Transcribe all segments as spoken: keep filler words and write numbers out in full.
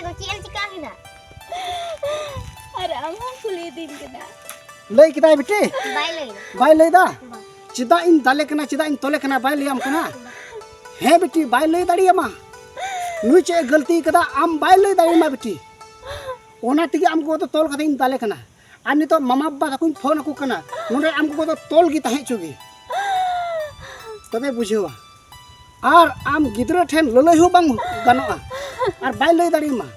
ᱜᱚ, ᱪᱮᱫ ᱮᱢ ᱪᱤᱠᱟ ᱠᱮᱫᱟ? ᱟᱨ ᱟᱢ ᱦᱚᱸᱢ ᱠᱩᱞᱤᱭᱮᱫᱤᱧ ᱠᱟᱱᱟ᱾ ᱞᱟᱹᱭ ᱠᱮᱫᱟᱭ ᱵᱤᱴᱤ? ᱵᱟᱭ ᱞᱟᱹᱭ ᱫᱟ᱾ ᱵᱟᱭ ᱞᱟᱹᱭ ᱫᱟ? ᱵᱟᱝ᱾ ᱪᱮᱫᱟᱜ ᱤᱧ ᱫᱟᱞᱮ ᱠᱟᱱᱟ, ᱪᱮᱫᱟᱜ ᱤᱧ ᱛᱚᱞᱮ ᱠᱟᱱᱟ, ᱵᱟᱭ ᱞᱟᱹᱭᱟᱢ ᱠᱟᱱᱟ? ᱵᱟᱝ᱾ ᱦᱮᱸ ᱵᱤᱴᱤ, ᱵᱟᱭ ᱞᱟᱹᱭ ᱫᱟᱲᱮᱭᱟᱢᱟ᱾ ᱱᱩᱭ ᱪᱮᱫ ᱮ ᱜᱟᱹᱞᱛᱤ ᱠᱟᱫᱟ, ᱟᱢ ᱵᱟᱭ ᱞᱟᱹᱭ ᱫᱟᱲᱮᱭᱟᱢᱟ ᱵᱤᱴᱤ᱾ ᱚᱱᱟ ᱛᱮᱜᱮ ᱟᱢ ᱜᱚ ᱫᱚ ᱛᱚᱞ ᱠᱟᱛᱮ ᱤᱧ ᱫᱟᱞᱮ ᱠᱟᱱᱟ᱾ ᱟᱨ ᱱᱤᱛᱚᱜ ᱢᱟᱢᱟ ᱵᱟᱵᱟ ᱛᱟᱠᱚᱧ ᱯᱷᱳᱱ ᱟᱠᱚ ᱠᱟᱱᱟ, ᱱᱚᱰᱮ ᱟᱢ ᱜᱚᱜᱚ ᱫᱚ ᱛᱚᱞ ᱜᱮ ᱛᱟᱦᱮᱸ ᱦᱚᱪᱚ ᱜᱮ, ᱛᱚᱵᱮ ᱵᱩᱡᱷᱟᱹᱣᱟ᱾ ᱟᱨ ᱟᱢ ᱜᱤᱫᱽᱨᱟᱹ ᱴᱷᱮᱱ ᱞᱟᱹᱞᱟᱹᱭ ᱦᱚᱸ ᱵᱟᱝ ᱜᱟᱱᱚᱜᱼᱟ, ᱟᱨ ᱵᱟᱭ ᱞᱟᱹᱭ ᱫᱟᱲᱮᱭᱟᱢᱟ᱾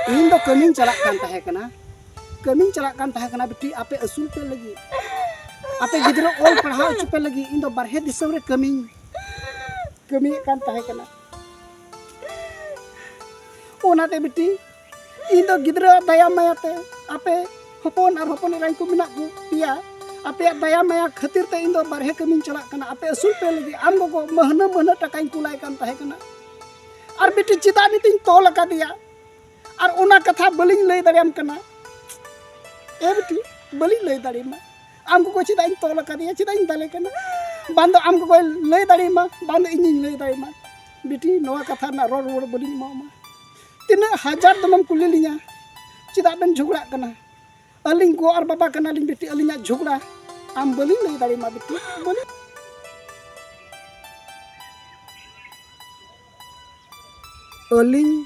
ᱤᱧ ᱫᱚ ᱠᱟᱹᱢᱤᱧ ᱪᱟᱞᱟᱜ ᱠᱟᱱ ᱛᱟᱦᱮᱸ ᱠᱟᱱᱟ, ᱠᱟᱹᱢᱤᱧ ᱪᱟᱞᱟᱜ ᱠᱟᱱ ᱛᱟᱦᱮᱸ ᱠᱟᱱᱟ ᱵᱤᱴᱤ, ᱟᱯᱮ ᱟᱹᱥᱩᱞ ᱯᱮ ᱞᱟᱹᱜᱤᱫ, ᱟᱯᱮ ᱜᱤᱫᱽᱨᱟᱹ ᱚᱞ ᱯᱟᱲᱦᱟᱣ ᱦᱚᱪᱚ ᱯᱮ ᱞᱟᱹᱜᱤᱫ ᱤᱧ ᱫᱚ ᱵᱟᱨᱦᱮ ᱫᱤᱥᱚᱢ ᱨᱮ ᱠᱟᱹᱢᱤᱧ ᱠᱟᱹᱢᱤᱭᱮᱫ ᱠᱟᱱ ᱛᱟᱦᱮᱸ ᱠᱟᱱᱟ᱾ ᱚᱱᱟᱛᱮ ᱵᱤᱴᱤ, ᱤᱧ ᱫᱚ ᱜᱤᱫᱽᱨᱟᱹ ᱫᱟᱭᱟ ᱢᱟᱭᱟ ᱛᱮ, ᱟᱯᱮ ᱦᱚᱯᱚᱱ ᱟᱨ ᱦᱚᱯᱚᱱ ᱮᱨᱟᱧ ᱠᱚ ᱢᱮᱱᱟᱜ ᱠᱚ ᱯᱮᱭᱟ, ᱟᱯᱮᱭᱟᱜ ᱫᱟᱭᱟ ᱢᱟᱭᱟ ᱠᱷᱟᱹᱛᱤᱨ ᱛᱮ ᱤᱧ ᱫᱚ ᱵᱟᱨᱦᱮ ᱠᱟᱹᱢᱤᱧ ᱪᱟᱞᱟᱜ ᱠᱟᱱᱟ᱾ ᱟᱯᱮ ᱟᱹᱥᱩᱞ ᱯᱮ ᱞᱟᱹᱜᱤᱫ ᱟᱢ ᱜᱚᱜᱚ ᱢᱟᱹᱦᱱᱟᱹ ᱢᱟᱹᱦᱱᱟᱹ ᱴᱟᱠᱟᱧ ᱠᱩᱞᱟᱭ ᱠᱟᱱ ᱛᱟᱦᱮᱸ ᱠᱟᱱᱟ᱾ ᱟᱨ ᱵᱤᱴᱤ, ᱪᱮᱫᱟᱜ ᱱᱤᱛᱤᱧ ᱛᱚᱞ ᱟᱠᱟᱫᱮᱭᱟ? ᱟᱨ ᱚᱱᱟ ᱠᱟᱛᱷᱟ ᱵᱟᱹᱞᱤᱧ ᱞᱟᱹᱭ ᱫᱟᱲᱮᱭᱟᱢ ᱠᱟᱱᱟ᱾ ᱮ ᱵᱤᱴᱤ, ᱵᱟᱹᱞᱤᱧ ᱞᱟᱹᱭ ᱫᱟᱲᱮᱭᱟᱢᱟ᱾ ᱟᱢ ᱜᱚᱜᱚ ᱪᱮᱫᱟᱜ ᱤᱧ ᱛᱚᱞ ᱟᱠᱟᱫᱮᱭᱟ, ᱪᱮᱫᱟᱜ ᱤᱧ ᱫᱟᱞᱮ ᱠᱟᱱᱟ? ᱵᱟᱝ ᱫᱚ ᱟᱢ ᱜᱚᱜᱚᱭ ᱞᱟᱹᱭ ᱫᱟᱲᱮᱭᱟᱢᱟ, ᱵᱟᱝ ᱫᱚ ᱤᱧᱤᱧ ᱞᱟᱹᱭ ᱫᱟᱲᱮᱭᱟᱢᱟ᱾ ᱵᱤᱴᱤ, ᱱᱚᱣᱟ ᱠᱟᱛᱷᱟ ᱨᱮᱱᱟᱜ ᱨᱚᱲ ᱨᱩᱣᱟᱹᱲ ᱵᱟᱹᱞᱤᱧ ᱮᱢᱟᱢᱟ᱾ ᱛᱤᱱᱟᱹᱜ ᱦᱟᱡᱟᱨ ᱫᱚᱢᱮᱢ ᱠᱩᱞᱤ ᱞᱤᱧᱟ, ᱪᱮᱫᱟᱜ ᱵᱮᱱ ᱡᱷᱚᱜᱽᱲᱟᱜ ᱠᱟᱱᱟ? ᱟᱹᱞᱤᱧ ᱜᱚ ᱟᱨ ᱵᱟᱵᱟ ᱠᱟᱱᱟᱞᱤᱧ ᱵᱤᱴᱤ, ᱟᱹᱞᱤᱧᱟᱜ ᱡᱷᱚᱜᱽᱲᱟ ᱟᱢ ᱵᱟᱹᱞᱤᱧ ᱞᱟᱹᱭ ᱫᱟᱲᱮᱭᱟᱢᱟ ᱵᱤᱴᱤ, ᱵᱟᱹᱞᱤᱧ᱾ ᱟᱹᱞᱤᱧ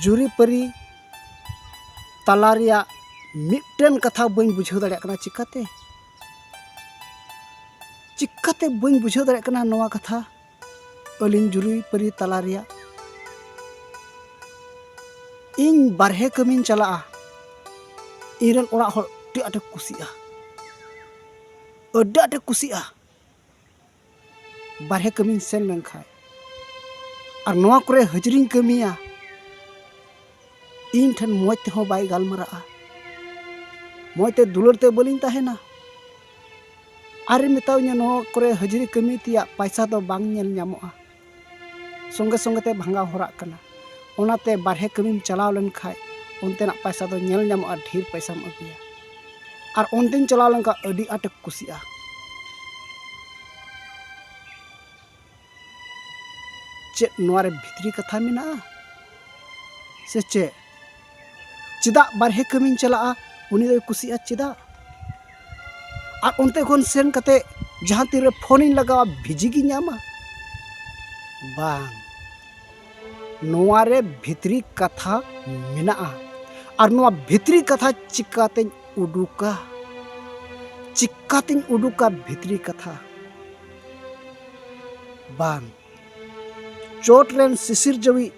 ᱡᱩᱨᱤᱯᱟᱹᱨᱤ ᱛᱟᱞᱟ ᱨᱮᱭᱟᱜ ᱢᱤᱫᱴᱮᱱ ᱠᱟᱛᱷᱟ ᱵᱟᱹᱧ ᱵᱩᱡᱷᱟᱹᱣ ᱫᱟᱲᱮᱭᱟᱜ ᱠᱟᱱᱟ᱾ ᱪᱤᱠᱟᱹᱛᱮ, ᱪᱤᱠᱟᱹᱛᱮ ᱵᱟᱹᱧ ᱵᱩᱡᱷᱟᱹᱣ ᱫᱟᱲᱮᱭᱟᱜ ᱠᱟᱱᱟ ᱱᱚᱣᱟ ᱠᱟᱛᱷᱟ? ᱟᱹᱞᱤᱧ ᱡᱩᱨᱤᱯᱟᱹᱨᱤ ᱛᱟᱞᱟ ᱨᱮᱭᱟᱜ, ᱤᱧ ᱵᱟᱨᱦᱮ ᱠᱟᱹᱢᱤᱧ ᱪᱟᱞᱟᱜᱼᱟ, ᱤᱧᱨᱮᱱ ᱚᱲᱟᱜ ᱦᱚᱲ ᱟᱹᱰᱤ ᱟᱸᱴᱮ ᱠᱩᱥᱤᱜᱼᱟ, ᱟᱹᱰᱤ ᱟᱸᱴᱮ ᱠᱩᱥᱤᱜᱼᱟ᱾ ᱵᱟᱨᱦᱮ ᱠᱟᱹᱢᱤᱧ ᱥᱮᱱ ᱞᱮᱱᱠᱷᱟᱱ ᱟᱨ ᱱᱚᱣᱟ ᱠᱚᱨᱮ ᱦᱟᱹᱡᱨᱤᱧ ᱠᱟᱹᱢᱤᱭᱟ, ᱤᱧ ᱴᱷᱮᱱ ᱢᱚᱡᱽ ᱛᱮᱦᱚᱸ ᱵᱟᱭ ᱜᱟᱞᱢᱟᱨᱟᱜᱼᱟ, ᱢᱚᱡᱽ ᱛᱮ ᱫᱩᱞᱟᱹᱲ ᱛᱮ ᱵᱟᱹᱞᱤᱧ ᱛᱟᱦᱮᱱᱟ᱾ ᱟᱨᱮ ᱢᱮᱛᱟᱣᱟᱹᱧᱟ, ᱱᱚᱣᱟ ᱠᱚᱨᱮ ᱦᱟᱹᱡᱨᱤ ᱠᱟᱹᱢᱤ ᱛᱮᱭᱟᱜ ᱯᱟᱭᱥᱟ ᱫᱚ ᱵᱟᱝ ᱧᱮᱞ ᱧᱟᱢᱚᱜᱼᱟ, ᱥᱚᱸᱜᱮ ᱥᱚᱸᱜᱮ ᱛᱮ ᱵᱷᱟᱸᱜᱟᱣ ᱦᱚᱨᱟᱜ ᱠᱟᱱᱟ᱾ ᱚᱱᱟᱛᱮ ᱵᱟᱨᱦᱮ ᱠᱟᱹᱢᱤᱢ ᱪᱟᱞᱟᱣ ᱞᱮᱱᱠᱷᱟᱱ ᱚᱱᱛᱮᱱᱟᱜ ᱯᱟᱭᱥᱟ ᱫᱚ ᱧᱮᱞ ᱧᱟᱢᱚᱜᱼᱟ, ᱰᱷᱮᱨ ᱯᱟᱭᱥᱟᱢ ᱟᱹᱜᱩᱭᱟ᱾ ᱟᱨ ᱚᱱᱛᱮᱧ ᱪᱟᱞᱟᱣ ᱞᱮᱱᱠᱷᱟᱱ ᱟᱹᱰᱤ ᱟᱸᱴᱮ ᱠᱩᱥᱤᱜᱼᱟ᱾ ᱪᱮᱫ ᱱᱚᱣᱟ ᱨᱮ ᱵᱷᱤᱛᱨᱤ ᱠᱟᱛᱷᱟ ᱢᱮᱱᱟᱜᱼᱟ? ᱪᱮ ᱪᱮᱫ? ᱪᱮᱫᱟᱜ ᱵᱟᱨᱦᱮ ᱠᱟᱹᱢᱤᱧ ᱪᱟᱞᱟᱜᱼᱟ? ᱩᱱᱤ ᱫᱚᱭ ᱠᱩᱥᱤᱜᱼᱟ ᱪᱮᱫᱟᱜ? ᱟᱨ ᱚᱱᱛᱮ ᱠᱷᱚᱱ ᱥᱮᱱ ᱠᱟᱛᱮ ᱡᱟᱦᱟᱸ ᱛᱤᱨᱮ ᱯᱷᱳᱱᱤᱧ ᱞᱟᱜᱟᱣᱟ, ᱵᱷᱤᱡᱤ ᱜᱤᱧ ᱧᱟᱢᱟ? ᱵᱟᱝ, ᱱᱚᱣᱟ ᱨᱮ ᱵᱷᱤᱛᱨᱤ ᱠᱟᱛᱷᱟ ᱢᱮᱱᱟᱜᱼᱟ᱾ ᱟᱨ ᱱᱚᱣᱟ ᱵᱷᱤᱛᱨᱤ ᱠᱟᱛᱷᱟ ᱪᱤᱠᱟᱛᱮᱧ ᱩᱰᱩᱠᱟ? ᱪᱤᱠᱟᱛᱮᱧ ᱩᱰᱩᱠᱟ ᱵᱷᱤᱛᱨᱤ ᱠᱟᱛᱷᱟ? ᱵᱟᱝ, ᱪᱚᱴ ᱨᱮᱱ ᱥᱤᱥᱤᱨ ᱡᱟᱹᱣᱤᱡ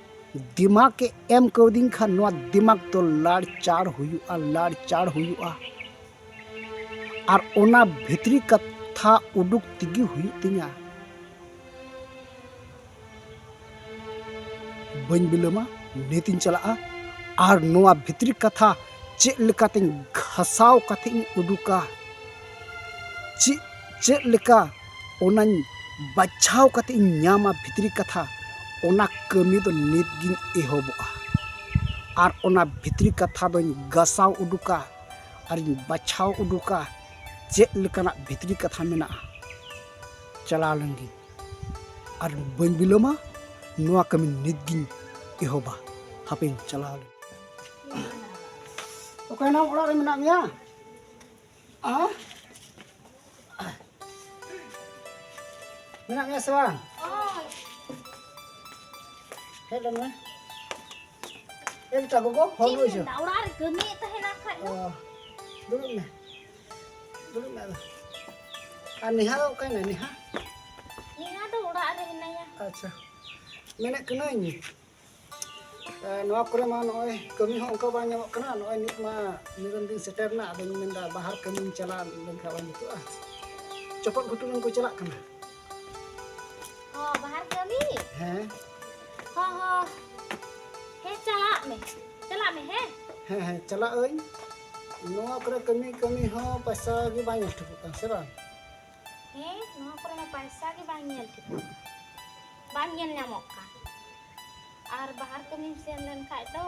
ᱫᱤᱢᱟᱜᱽ ᱮ ᱮᱢ ᱠᱟᱹᱣᱫᱤᱧ ᱠᱷᱟᱱ, ᱱᱚᱣᱟ ᱫᱤᱢᱟᱜᱽ ᱫᱚ ᱞᱟᱲᱪᱟᱲ ᱦᱩᱭᱩᱜᱼᱟ, ᱞᱟᱲᱪᱟᱲ ᱦᱩᱭᱩᱜᱼᱟ᱾ ᱟᱨ ᱚᱱᱟ ᱵᱷᱤᱛᱨᱤ ᱠᱟᱛᱷᱟ ᱩᱰᱩᱠ ᱛᱮᱜᱮ ᱦᱩᱭᱩᱜ ᱛᱤᱧᱟ᱾ ᱵᱟᱹᱧ ᱵᱤᱞᱚᱢᱟ, ᱱᱤᱛᱤᱧ ᱪᱟᱞᱟᱜᱼᱟ᱾ ᱟᱨ ᱱᱚᱣᱟ ᱵᱷᱤᱛᱨᱤ ᱠᱟᱛᱷᱟ ᱪᱮᱫ ᱞᱮᱠᱟᱛᱮᱧ ᱜᱷᱟᱥᱟᱣ ᱠᱟᱛᱮ ᱤᱧ ᱩᱰᱩᱠᱟ, ᱪᱮᱫ, ᱪᱮᱫ ᱞᱮᱠᱟ ᱚᱱᱟᱧ ᱵᱟᱪᱷᱟᱣ ᱠᱟᱛᱮ ᱤᱧ ᱧᱟᱢᱟ ᱵᱷᱤᱛᱨᱤ ᱠᱟᱛᱷᱟ, ᱚᱱᱟ ᱠᱟᱹᱢᱤ ᱫᱚ ᱱᱤᱛ ᱜᱤᱧ ᱮᱦᱚᱵᱚᱜᱼᱟ᱾ ᱟᱨ ᱚᱱᱟ ᱵᱷᱤᱛᱨᱤ ᱠᱟᱛᱷᱟ ᱫᱚᱧ ᱜᱟᱥᱟᱣ ᱩᱰᱩᱠᱟ, ᱟᱨᱤᱧ ᱵᱟᱪᱷᱟᱣ ᱩᱰᱩᱠᱟ ᱪᱮᱫ ᱞᱮᱠᱟᱱᱟᱜ ᱵᱷᱤᱛᱨᱤ ᱠᱟᱛᱷᱟ ᱢᱮᱱᱟᱜᱼᱟ᱾ ᱪᱟᱞᱟᱣ ᱞᱮᱱ ᱜᱤᱧ᱾ ᱟᱨ ᱵᱟᱹᱧ ᱵᱤᱞᱚᱢᱟ, ᱱᱚᱣᱟ ᱠᱟᱹᱢᱤ ᱱᱤᱛ ᱜᱤᱧ ᱮᱦᱚᱵᱟ᱾ ᱦᱟᱯᱮᱧ ᱪᱟᱞᱟᱣ ᱞᱮᱱ᱾ ᱚᱠᱟᱭᱱᱟᱢ? ᱚᱲᱟᱜ ᱨᱮ ᱢᱮᱱᱟᱜ ᱢᱮᱭᱟ? ᱟ? ᱢᱮᱱᱟᱜ ᱢᱮᱭᱟ ᱥᱮ ᱵᱟᱝ? ᱦᱳᱭ᱾ ᱦᱮᱡ ᱞᱮᱱ ᱢᱮ᱾ ᱮ ᱵᱮᱴᱟ, ᱜᱚᱜᱚ, ᱦᱚᱦᱚ ᱪᱮᱫ ᱟᱹᱜᱩᱭ ᱢᱮᱱᱫᱟ? ᱚᱲᱟᱜ ᱨᱮ ᱠᱟᱹᱢᱤᱭᱮᱫ ᱛᱟᱦᱮᱱᱟ ᱠᱷᱟᱡ ᱫᱚ᱾ ᱚ, ᱫᱩᱲᱩᱵ ᱢᱮ᱾ ᱫᱩᱲᱩᱵ ᱢᱮ ᱟᱫᱚ᱾ ᱟᱨ ᱱᱮᱦᱟ ᱫᱚ ᱚᱠᱟᱭᱮᱱᱟ, ᱱᱮᱦᱟ? ᱱᱮᱦᱟ ᱫᱚ ᱚᱲᱟᱜ ᱨᱮ ᱦᱮᱱᱟᱭᱟ᱾ ᱟᱪᱪᱷᱟ᱾ ᱢᱮᱱᱮᱫ ᱠᱟᱹᱱᱟᱹᱧ, ᱮ, ᱱᱚᱣᱟ ᱠᱚᱨᱮ ᱢᱟ ᱱᱚᱜᱼᱚᱭ ᱠᱟᱹᱢᱤ ᱦᱚᱸ ᱚᱱᱠᱟ ᱵᱟᱝ ᱧᱟᱢᱚᱜ ᱠᱟᱱᱟ᱾ ᱱᱚᱜᱼᱚᱭ ᱱᱤᱛ ᱢᱟ ᱱᱤᱨᱚᱱ ᱫᱤᱱ ᱥᱮᱴᱮᱨ ᱮᱱᱟ, ᱟᱫᱚᱧ ᱢᱮᱱᱫᱟ ᱵᱟᱦᱟᱨ ᱠᱟᱹᱢᱤᱧ ᱪᱟᱞᱟᱣ ᱞᱮᱱᱠᱷᱟᱱ ᱵᱟᱝ ᱡᱩᱛᱩᱜᱼᱟ? ᱪᱚᱯᱚᱫ ᱜᱷᱩᱴᱩ ᱨᱮᱱ ᱠᱚ ᱪᱟᱞᱟᱜ ᱠᱟᱱᱟ᱾ ᱚ, ᱵᱟᱦᱟᱨ ᱠᱟᱹᱢᱤ? ᱦᱮᱸ᱾ ᱦᱚᱸ, ᱦᱚᱸ᱾ ᱦᱮᱸ, ᱪᱟᱞᱟᱜ ᱢᱮ᱾ ᱪᱟᱞᱟᱜ ᱢᱮ, ᱦᱮᱸ? ᱦᱮᱸ, ᱦᱮᱸ, ᱪᱟᱞᱟᱜ ᱟᱹᱧ᱾ ᱱᱚᱣᱟ ᱠᱚᱨᱮ ᱠᱟᱹᱢᱤ, ᱠᱟᱹᱢᱤ ᱦᱚᱸ ᱯᱚᱭᱥᱟ ᱜᱮ ᱵᱟᱝ ᱧᱮᱞ ᱴᱷᱤᱠᱚᱜ ᱠᱟᱱᱟ, ᱥᱮ ᱵᱟᱝ? ᱦᱮᱸ, ᱱᱚᱣᱟ ᱠᱚᱨᱮ ᱢᱟ ᱯᱚᱭᱥᱟ ᱜᱮ ᱵᱟᱝ ᱧᱮᱞ ᱴᱷᱤᱠᱚᱜ ᱠᱟᱱᱟ᱾ ᱵᱟᱝ ᱧᱮᱞ ᱧᱟᱢᱚᱜ ᱠᱟᱱ᱾ ᱟᱨ ᱵᱟᱦᱟᱨ ᱠᱟᱹᱢᱤᱢ ᱥᱮᱱ ᱞᱮᱱ ᱠᱷᱟᱡ ᱫᱚ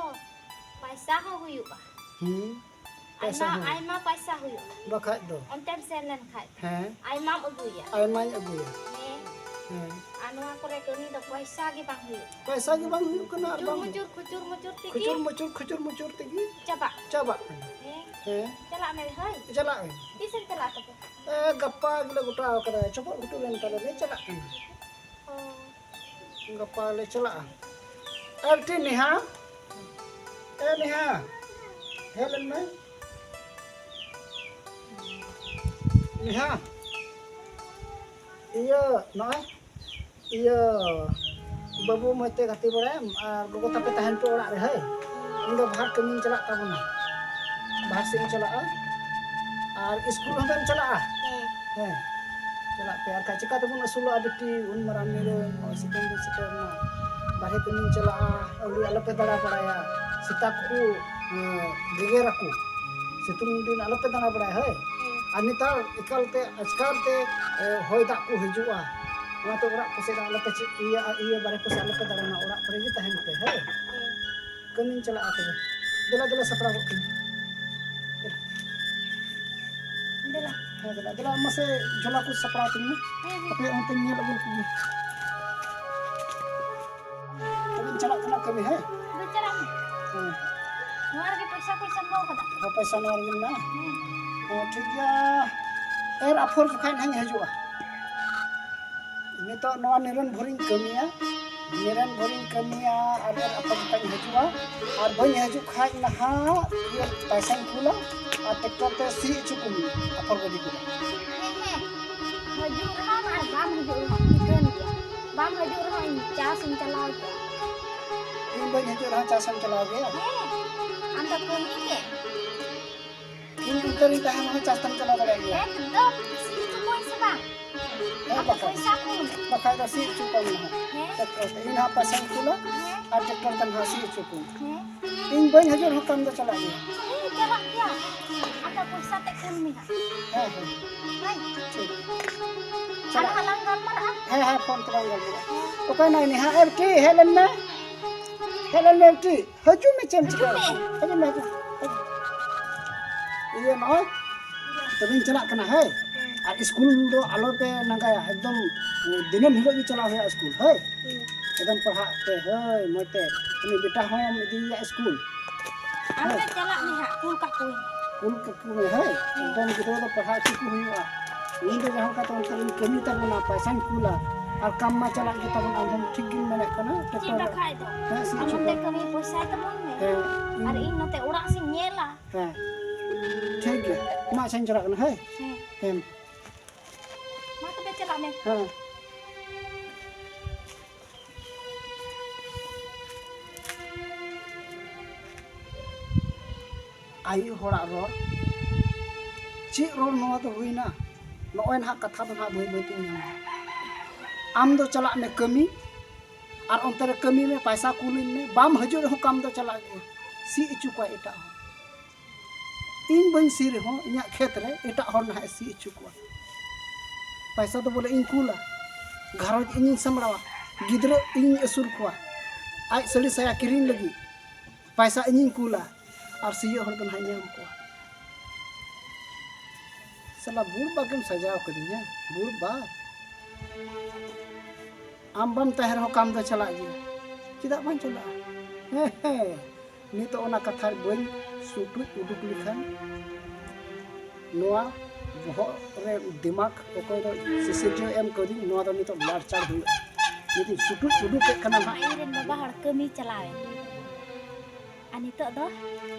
ᱯᱚᱭᱥᱟ ᱦᱚᱸ ᱦᱩᱭᱩᱜᱼᱟ᱾ ᱦᱩᱸ, ᱯᱚᱭᱥᱟ ᱟᱭᱢᱟ, ᱦᱚᱸ᱾ ᱟᱭᱢᱟ ᱯᱚᱭᱥᱟ ᱦᱩᱭᱩᱜᱼᱟ᱾ ᱵᱟᱠᱷᱟᱡ ᱫᱚ᱾ ᱚᱱᱛᱮᱢ ᱥᱮᱱ ᱞᱮᱱ ᱠᱷᱟᱡ᱾ ᱦᱮᱸ᱾ ᱟᱭᱢᱟᱢ ᱟᱹᱜᱩᱭᱟ᱾ ᱟᱭᱢᱟᱧ ᱟᱹᱜᱩᱭᱟ᱾ ᱦᱮᱸ᱾ ᱦᱮᱸ᱾ ᱟᱨ ᱱᱚᱣᱟ ᱠᱚᱨᱮ ᱠᱟᱹᱢᱤ ᱫᱚ ᱯᱚᱭᱥᱟ ᱜᱮ ᱵᱟᱝ ᱦᱩᱭᱩᱜᱼᱟ᱾ ᱯᱚᱭᱥᱟ ᱜᱮ ᱵᱟᱝ ᱦᱩᱭᱩᱜ ᱠᱟᱱᱟ, ᱟᱨ ᱠᱷᱩᱪᱩᱨ ᱵᱟᱝ ᱢᱩᱪᱩᱨ, ᱠᱷᱩᱪᱩᱨ ᱢᱩᱪᱩᱨ ᱛᱮ ᱠᱷᱩᱪᱩᱨ ᱢᱩᱪᱩᱨ, ᱠᱷᱩᱪᱩᱨ ᱢᱩᱪᱩᱨ ᱛᱮᱜᱮ ᱪᱟᱵᱟᱜ᱾ ᱪᱟᱵᱟᱜ ᱠᱟᱱᱟ᱾ ᱦᱮᱸ᱾ ᱦᱮᱸ᱾ ᱪᱟᱞᱟᱜ ᱢᱮ, ᱦᱳᱭ᱾ ᱪᱟᱞᱟᱜ ᱟᱹᱧ᱾ ᱛᱤᱥᱮᱢ ᱪᱟᱞᱟᱜᱼᱟ ᱛᱚᱵᱮ? ᱮ, ᱜᱟᱯᱟ ᱜᱮᱞᱮ ᱜᱚᱴᱟ ᱟᱠᱟᱫᱟ, ᱪᱚᱯᱚᱫ ᱜᱷᱩᱴᱩ ᱞᱮᱱ ᱛᱟᱞᱮ ᱞᱮ ᱪᱟᱞᱟᱜ ᱠᱟᱱᱟ᱾ ᱚ᱾ ᱜᱟᱯᱟ ᱞᱮ ᱪᱟᱞᱟᱜᱼᱟ᱾ ᱮ, ᱵᱤᱴᱤ ᱱᱮᱦᱟ, ᱮ, ᱱᱮᱦᱟ, ᱦᱮᱡ ᱞᱮᱱ ᱢᱮ᱾ ᱱᱮᱦᱟ, ᱤᱭᱟᱹ, ᱱᱚᱜᱼᱚᱭ, ᱤᱭᱟᱹ, ᱵᱟᱹᱵᱩ ᱢᱚᱡᱽ ᱛᱮ ᱜᱟᱛᱮ ᱵᱟᱲᱟᱭᱟᱢ ᱟᱨ ᱜᱚᱜᱚ ᱛᱟᱯᱮ ᱛᱟᱦᱮᱱ ᱯᱮ ᱚᱲᱟᱜ ᱨᱮ, ᱦᱳᱭ? ᱤᱧ ᱫᱚ ᱵᱟᱦᱟᱨ ᱠᱟᱹᱢᱤᱧ ᱪᱟᱞᱟᱜ ᱛᱟᱵᱚᱱᱟ, ᱵᱟᱦᱟᱨ ᱥᱮᱫ ᱤᱧ ᱪᱟᱞᱟᱜᱼᱟ᱾ ᱟᱨ ᱥᱠᱩᱞ ᱦᱚᱸ ᱵᱮᱱ ᱪᱟᱞᱟᱜᱼᱟ? ᱦᱮᱸ᱾ ᱦᱮᱸ, ᱪᱟᱞᱟᱜ ᱯᱮ᱾ ᱟᱨ ᱠᱷᱟᱡ ᱪᱤᱠᱟ ᱛᱮᱵᱚᱱ ᱟᱹᱥᱩᱞᱚᱜᱼᱟ ᱵᱤᱴᱤ? ᱩᱱ ᱢᱟᱨᱟᱝ ᱧᱤᱫᱟᱹ ᱱᱚᱜᱼᱚᱭ ᱥᱤᱛᱩᱝ ᱫᱤᱱ ᱥᱮᱴᱮᱨ ᱮᱱᱟ, ᱵᱟᱦᱨᱮ ᱠᱟᱹᱢᱤᱧ ᱪᱟᱞᱟᱜᱼᱟ, ᱟᱹᱣᱲᱤ ᱟᱞᱚᱯᱮ ᱫᱟᱬᱟ ᱵᱟᱲᱟᱭᱟ, ᱥᱮᱛᱟ ᱠᱚᱠᱚ, ᱮᱸ, ᱜᱮᱜᱮᱨ ᱟᱠᱚ᱾ ᱥᱤᱛᱩᱝ ᱫᱤᱱ ᱟᱞᱚᱯᱮ ᱫᱟᱬᱟ ᱵᱟᱲᱟᱭᱟ, ᱦᱳᱭ? ᱦᱮᱸ᱾ ᱟᱨ ᱱᱮᱛᱟᱨ ᱮᱠᱟᱞ ᱛᱮ ᱟᱪᱠᱟᱨ ᱛᱮ, ᱮ, ᱦᱚᱭ ᱫᱟᱜ ᱠᱚ ᱦᱤᱡᱩᱜᱼᱟ, ᱚᱱᱟᱛᱮ ᱚᱲᱟᱜ ᱠᱚ ᱥᱮᱫ ᱟᱞᱚᱯᱮ ᱪᱮᱫ ᱤᱭᱟᱹ, ᱤᱭᱟᱹ ᱵᱟᱨᱦᱮ ᱠᱚ ᱥᱮᱫ ᱟᱞᱚᱯᱮ ᱫᱟᱬᱟᱱᱟ, ᱚᱲᱟᱜ ᱠᱚᱨᱮ ᱜᱮ ᱛᱟᱦᱮᱱ ᱯᱮ, ᱦᱳᱭ? ᱦᱮᱸ᱾ ᱠᱟᱹᱢᱤᱧ ᱪᱟᱞᱟᱜᱼᱟ ᱛᱚᱵᱮ᱾ ᱫᱮᱞᱟ, ᱫᱮᱞᱟ, ᱥᱟᱯᱲᱟᱣ ᱜᱚᱫ ᱠᱟᱹᱧ᱾ ᱫᱮᱞᱟ᱾ ᱦᱮᱸ, ᱫᱮᱞᱟ, ᱫᱮᱞᱟ, ᱢᱟᱥᱮ ᱡᱷᱚᱞᱟ ᱠᱚ ᱥᱟᱯᱲᱟᱣ ᱠᱟᱹᱧ ᱢᱮ᱾ ᱦᱮᱸ, ᱦᱮᱸ᱾ ᱦᱟᱯᱮ ᱚᱱᱛᱮᱧ ᱧᱮᱞ ᱟᱹᱜᱩ ᱞᱮᱠᱚ ᱜᱮ᱾ ᱛᱚᱵᱮᱧ ᱪᱟᱞᱟᱜ ᱠᱟᱱᱟ ᱠᱟᱹᱢᱤ, ᱦᱮᱸ? ᱟᱫᱚ ᱪᱟᱞᱟᱜ ᱢᱮ᱾ ᱦᱮᱸ᱾ ᱱᱚᱣᱟ ᱨᱮᱜᱮ ᱯᱚᱭᱥᱟ ᱠᱚᱧ ᱥᱟᱢᱵᱟᱣ ᱠᱟᱫᱟ᱾ ᱦᱚᱸ, ᱯᱚᱭᱥᱟ ᱱᱚᱣᱟ ᱨᱮᱜᱮ ᱢᱮᱱᱟᱜᱼᱟ? ᱦᱮᱸ᱾ ᱦᱚᱸ, ᱴᱷᱤᱠ ᱜᱮᱭᱟ᱾ ᱮᱨ ᱟᱯᱷᱚᱨ ᱡᱚᱠᱷᱟᱡ ᱱᱟᱦᱟᱜ ᱤᱧ ᱦᱤᱡᱩᱜᱼᱟ᱾ ᱱᱤᱛᱚᱜ ᱱᱚᱣᱟ ᱱᱤᱨᱚᱱ ᱵᱷᱳᱨᱤᱧ ᱠᱟᱹᱢᱤᱭᱟ, ᱱᱤᱨᱚᱱ ᱵᱷᱳᱨᱤᱧ ᱠᱟᱹᱢᱤᱭᱟ, ᱟᱨ ᱮᱨ ᱟᱯᱷᱚᱨ ᱡᱚᱠᱷᱟᱡ ᱤᱧ ᱦᱤᱡᱩᱜᱼᱟ᱾ ᱟᱨ ᱵᱟᱹᱧ ᱦᱤᱡᱩᱜ ᱠᱷᱟᱡ ᱱᱟᱦᱟᱜ ᱤᱭᱟᱹ ᱯᱚᱭᱥᱟᱧ ᱠᱩᱞᱟ ᱟᱨ ᱴᱨᱟᱠᱴᱚᱨ ᱛᱮ ᱥᱤ ᱦᱚᱪᱚ ᱠᱚᱢ ᱟᱯᱷᱚᱨ ᱜᱟᱹᱰᱤ ᱠᱚ᱾ ᱦᱮᱸ, ᱦᱮᱸ᱾ ᱦᱤᱡᱩᱜ ᱨᱮᱦᱚᱸ ᱟᱨ ᱵᱟᱢ ᱦᱤᱡᱩᱜ ᱨᱮᱦᱚᱸ ᱴᱷᱤᱠᱟᱹᱱ ᱜᱮᱭᱟ᱾ ᱵᱟᱢ ᱦᱤᱡᱩᱜ ᱨᱮᱦᱚᱸ ᱤᱧ ᱪᱟᱥ ᱤᱧ ᱪᱟᱞᱟᱣ ᱜᱮᱭᱟ᱾ ᱤᱧ ᱵᱟᱹᱧ ᱦᱤᱡᱩᱜ ᱨᱮᱦᱚᱸ ᱪᱟᱥ ᱮᱢ ᱪᱟᱞᱟᱣ ᱜᱮᱭᱟ? ᱦᱮᱸ, ᱟᱢ ᱫᱚ ᱠᱟᱹᱢᱤ ᱜᱮ᱾ ᱤᱧ ᱩᱛᱟᱹᱨᱤᱧ ᱛᱟᱦᱮᱱ ᱨᱮᱦᱚᱸ ᱪᱟᱥ ᱫᱚᱢ ᱪᱟᱞᱟᱣ ᱫᱟᱲᱮᱭᱟᱜ ᱜᱮᱭᱟ᱾ ᱮᱠᱫᱚᱢ, ᱥᱤ ᱦᱚᱪᱚ ᱠᱚᱣᱟᱹᱧ ᱥᱮ ᱵᱟᱝ? ᱦᱮᱸ, ᱟᱫᱚ ᱵᱟᱠᱷᱟᱡ᱾ ᱯᱚᱭᱥᱟ ᱠᱚ᱾ ᱵᱟᱠᱷᱟᱡ ᱫᱚ ᱥᱤ ᱦᱚᱪᱚ ᱠᱚᱣᱟᱢ ᱱᱟᱦᱟᱜ᱾ ᱦᱮᱸ᱾ ᱴᱨᱟᱠᱴᱚᱨ ᱛᱮ᱾ ᱤᱧ ᱱᱟᱦᱟᱜ ᱯᱚᱭᱥᱟᱧ ᱠᱩᱞᱟ, ᱦᱮᱸ᱾ ᱟᱨ ᱴᱨᱟᱠᱴᱚᱨ ᱛᱮ ᱱᱟᱦᱟᱜ ᱥᱤ ᱦᱚᱪᱚ ᱠᱚᱣᱟᱢ᱾ ᱦᱮᱸ᱾ ᱤᱧ ᱵᱟᱹᱧ ᱦᱤᱡᱩᱜ ᱨᱮᱦᱚᱸ ᱠᱟᱹᱢᱤ ᱫᱚ ᱪᱟᱞᱟᱜ ᱜᱮᱭᱟ᱾ ᱦᱮᱸ, ᱪᱟᱞᱟᱜ ᱜᱮᱭᱟ᱾ ᱟᱫᱚ ᱯᱚᱭᱥᱟ ᱛᱮ ᱠᱩᱞ ᱢᱮ ᱦᱟᱸᱜ᱾ ᱦᱮᱸ, ᱦᱮᱸ᱾ ᱦᱳᱭ᱾ ᱴᱷᱤᱠ᱾ ᱟᱨ ᱪᱟᱞᱟᱜ᱾ ᱦᱟᱸᱜ ᱞᱟᱝ ᱜᱟᱞᱢᱟᱨᱟᱜᱼᱟ᱾ ᱦᱮᱸ, ᱦᱮᱸ, ᱯᱷᱳᱱ ᱛᱮᱞᱟᱝ ᱜᱟᱞᱢᱟᱨᱟᱜᱼᱟ᱾ ᱦᱮᱸ᱾ ᱚᱠᱟᱭ ᱱᱟᱭ ᱱᱮᱦᱟ? ᱮ ᱵᱤᱴᱤ, ᱦᱮᱡ ᱞᱮᱱ ᱢᱮ᱾ ᱦᱮᱡ ᱞᱮᱱ ᱢᱮ ᱵᱤᱴᱤ᱾ ᱦᱤᱡᱩᱜ ᱢᱮ, ᱪᱮᱫ ᱮᱢ ᱪᱤᱠᱟᱹᱭᱟ? ᱦᱤᱡᱩᱜ ᱢᱮ᱾ ᱦᱤᱡᱩᱜ ᱢᱮ, ᱦᱤᱡᱩᱜ ᱢᱮ, ᱦᱤᱡᱩᱜ ᱢᱮ᱾ ᱤᱭᱟᱹ, ᱱᱚᱜᱼᱚᱭ ᱛᱚᱵᱮᱧ ᱪᱟᱞᱟᱜ ᱠᱟᱱᱟ, ᱦᱳᱭ᱾ ᱟᱨ ᱥᱠᱩᱞ ᱫᱚ ᱟᱞᱚ ᱯᱮ ᱱᱟᱜᱟᱭᱟ, ᱮᱠᱫᱚᱢ ᱫᱤᱱᱟᱹᱢ ᱦᱤᱞᱳᱜ ᱜᱮ ᱪᱟᱞᱟᱣ ᱦᱩᱭᱩᱜᱼᱟ ᱥᱠᱩᱞ, ᱦᱳᱭ᱾ ᱦᱩᱸ᱾ ᱮᱠᱫᱚᱢ ᱯᱟᱲᱦᱟᱜ ᱛᱮ, ᱦᱳᱭ, ᱢᱚᱡᱽ ᱛᱮ᱾ ᱩᱱᱤ ᱵᱮᱴᱟ ᱦᱚᱸᱢ ᱤᱫᱤᱭᱮᱭᱟ ᱥᱠᱩᱞ᱾ ᱟᱢ ᱦᱮᱸ᱾ ᱫᱚ ᱪᱟᱞᱟᱜ ᱢᱮ ᱦᱟᱸᱜ, ᱠᱩᱞ ᱠᱟᱠᱚᱣᱟᱹᱧ᱾ ᱠᱩᱞ ᱠᱟᱠᱚ ᱢᱮ, ᱦᱳᱭ᱾ ᱦᱮᱸ᱾ ᱮᱠᱫᱚᱢ ᱜᱤᱫᱽᱨᱟᱹ ᱫᱚ ᱯᱟᱲᱦᱟᱣ ᱦᱚᱪᱚ ᱠᱚ ᱦᱩᱭᱩᱜᱼᱟ᱾ ᱤᱧ ᱫᱚ ᱡᱟᱦᱟᱸ ᱞᱮᱠᱟᱛᱮ ᱚᱱᱛᱮ ᱨᱤᱧ ᱠᱟᱹᱢᱤ ᱛᱟᱵᱚᱱᱟ, ᱯᱚᱭᱥᱟᱧ ᱠᱩᱞᱟ, ᱟᱨ ᱠᱟᱢ ᱢᱟ ᱪᱟᱞᱟᱜ ᱜᱮ ᱛᱟᱵᱚᱱ, ᱟᱢ ᱦᱚᱸ ᱴᱷᱤᱠ ᱜᱮᱢ ᱢᱮᱱᱮᱫ ᱠᱟᱱᱟ᱾ ᱪᱮᱫ ᱴᱨᱟᱠᱴᱚᱨ ᱵᱟᱠᱷᱟᱡ ᱫᱚ? ᱦᱮᱸ, ᱥᱤ ᱟᱢ ᱦᱚᱪᱚ ᱚᱱᱛᱮ ᱠᱚᱣᱟ᱾ ᱠᱟᱹᱢᱤ ᱯᱚᱭᱥᱟᱭ ᱛᱟᱵᱚᱱ ᱢᱮ᱾ ᱦᱮᱸ, ᱤᱧ ᱟᱨ ᱤᱧ ᱱᱚᱛᱮ ᱚᱲᱟᱜ ᱥᱮᱫ ᱤᱧ ᱧᱮᱞᱟ᱾ ᱦᱮᱸ, ᱴᱷᱤᱠ ᱜᱮᱭᱟ᱾ ᱢᱟ, ᱟᱪᱪᱷᱟᱧ ᱪᱟᱞᱟᱜ ᱠᱟᱱᱟ, ᱦᱳᱭ᱾ ᱦᱮᱸ᱾ ᱦᱮᱸ᱾ ᱢᱟ ᱛᱚᱵᱮ ᱪᱟᱞᱟᱜ ᱢᱮ᱾ ᱦᱮᱸ᱾ ᱟᱭᱳ ᱦᱚᱲᱟᱜ ᱨᱚᱲ᱾ ᱪᱮᱫ ᱨᱚᱲ ᱱᱚᱣᱟ ᱫᱚ ᱦᱩᱭᱱᱟ? ᱱᱚᱜᱼᱚᱭ ᱱᱟᱦᱟᱜ ᱠᱟᱛᱷᱟ ᱫᱚ ᱱᱟᱦᱟᱜ ᱵᱟᱹᱭ ᱵᱟᱹᱭ ᱛᱤᱧ ᱧᱟᱢᱟ᱾ ᱟᱢ ᱫᱚ ᱪᱟᱞᱟᱜ ᱢᱮ ᱠᱟᱹᱢᱤ, ᱟᱨ ᱚᱱᱛᱮ ᱨᱮ ᱠᱟᱹᱢᱤ ᱢᱮ, ᱯᱟᱭᱥᱟ ᱠᱩᱞᱟᱹᱧ ᱢᱮ, ᱵᱟᱢ ᱦᱤᱡᱩᱜ ᱨᱮᱦᱚᱸ ᱠᱟᱢ ᱫᱚ ᱪᱟᱞᱟᱜ ᱜᱮᱭᱟ᱾ ᱥᱤ ᱦᱚᱪᱚ ᱠᱚᱣᱟ ᱮᱴᱟᱜ ᱦᱚᱲ᱾ ᱤᱧ ᱵᱟᱹᱧ ᱥᱤ ᱨᱮᱦᱚᱸ ᱤᱧᱟᱹᱜ ᱠᱷᱮᱛ ᱨᱮ ᱮᱴᱟᱜ ᱦᱚᱲ ᱱᱟᱦᱟᱜ ᱮ ᱥᱤ ᱦᱚᱪᱚ ᱠᱚᱣᱟ᱾ ᱯᱟᱭᱥᱟ ᱫᱚ ᱵᱚᱞᱮ ᱤᱧ ᱠᱩᱞᱟ, ᱜᱷᱟᱨᱚᱸᱡᱽ ᱤᱧᱤᱧ ᱥᱟᱢᱵᱲᱟᱣᱟ, ᱜᱤᱫᱽᱨᱟᱹ ᱤᱧᱤᱧ ᱟᱹᱥᱩᱞ ᱠᱚᱣᱟ, ᱟᱡ ᱥᱟᱹᱲᱤ ᱥᱟᱭᱟ ᱠᱤᱨᱤᱧ ᱞᱟᱹᱜᱤᱫ ᱯᱟᱭᱥᱟ ᱤᱧᱤᱧ ᱠᱩᱞᱟ, ᱟᱨ ᱥᱤᱭᱳᱜ ᱦᱚᱲ ᱫᱚ ᱱᱟᱦᱟᱜ ᱤᱧ ᱧᱟᱢ ᱠᱚᱣᱟ᱾ ᱥᱟᱞᱟ ᱵᱩᱲ ᱵᱟᱜᱮᱢ ᱥᱟᱡᱟᱣ ᱠᱟᱹᱫᱤᱧᱟ, ᱵᱩᱲ ᱵᱟᱜ᱾ ᱟᱢ ᱵᱟᱢ ᱛᱟᱦᱮᱸ ᱨᱮᱦᱚᱸ ᱠᱟᱢ ᱫᱚ ᱪᱟᱞᱟᱜ ᱜᱮᱭᱟ᱾ ᱪᱮᱫᱟᱜ ᱵᱟᱝ ᱪᱟᱞᱟᱜᱼᱟ? ᱦᱮᱸ, ᱦᱮᱸ᱾ ᱱᱤᱛᱚᱜ ᱚᱱᱟ ᱠᱟᱛᱷᱟ ᱵᱟᱹᱧ ᱥᱩᱴᱩᱡ ᱩᱰᱩᱠ ᱞᱮᱠᱷᱟᱱ, ᱱᱚᱣᱟ ᱵᱚᱦᱚᱜ ᱨᱮ ᱫᱤᱢᱟᱜᱽ ᱚᱠᱚᱭ ᱫᱚ ᱥᱤᱥᱤᱨᱡᱟᱹᱣ ᱮᱢ ᱠᱟᱹᱫᱤᱧ, ᱱᱚᱣᱟ ᱫᱚ ᱱᱤᱛᱚᱜ ᱞᱟᱲᱪᱟᱲ ᱦᱩᱭᱩᱜᱼᱟ᱾ ᱡᱩᱫᱤ ᱥᱩᱴᱩᱡ ᱩᱰᱩᱠ ᱠᱮᱫ ᱠᱷᱟᱱ ᱱᱟᱦᱟᱜ᱾ ᱤᱧ ᱨᱮᱱ ᱵᱟᱵᱟ ᱦᱚᱲ ᱠᱟᱹᱢᱤ ᱪᱟᱞᱟᱣᱮᱱ, ᱟᱨ ᱱᱤᱛᱚᱜ ᱫᱚ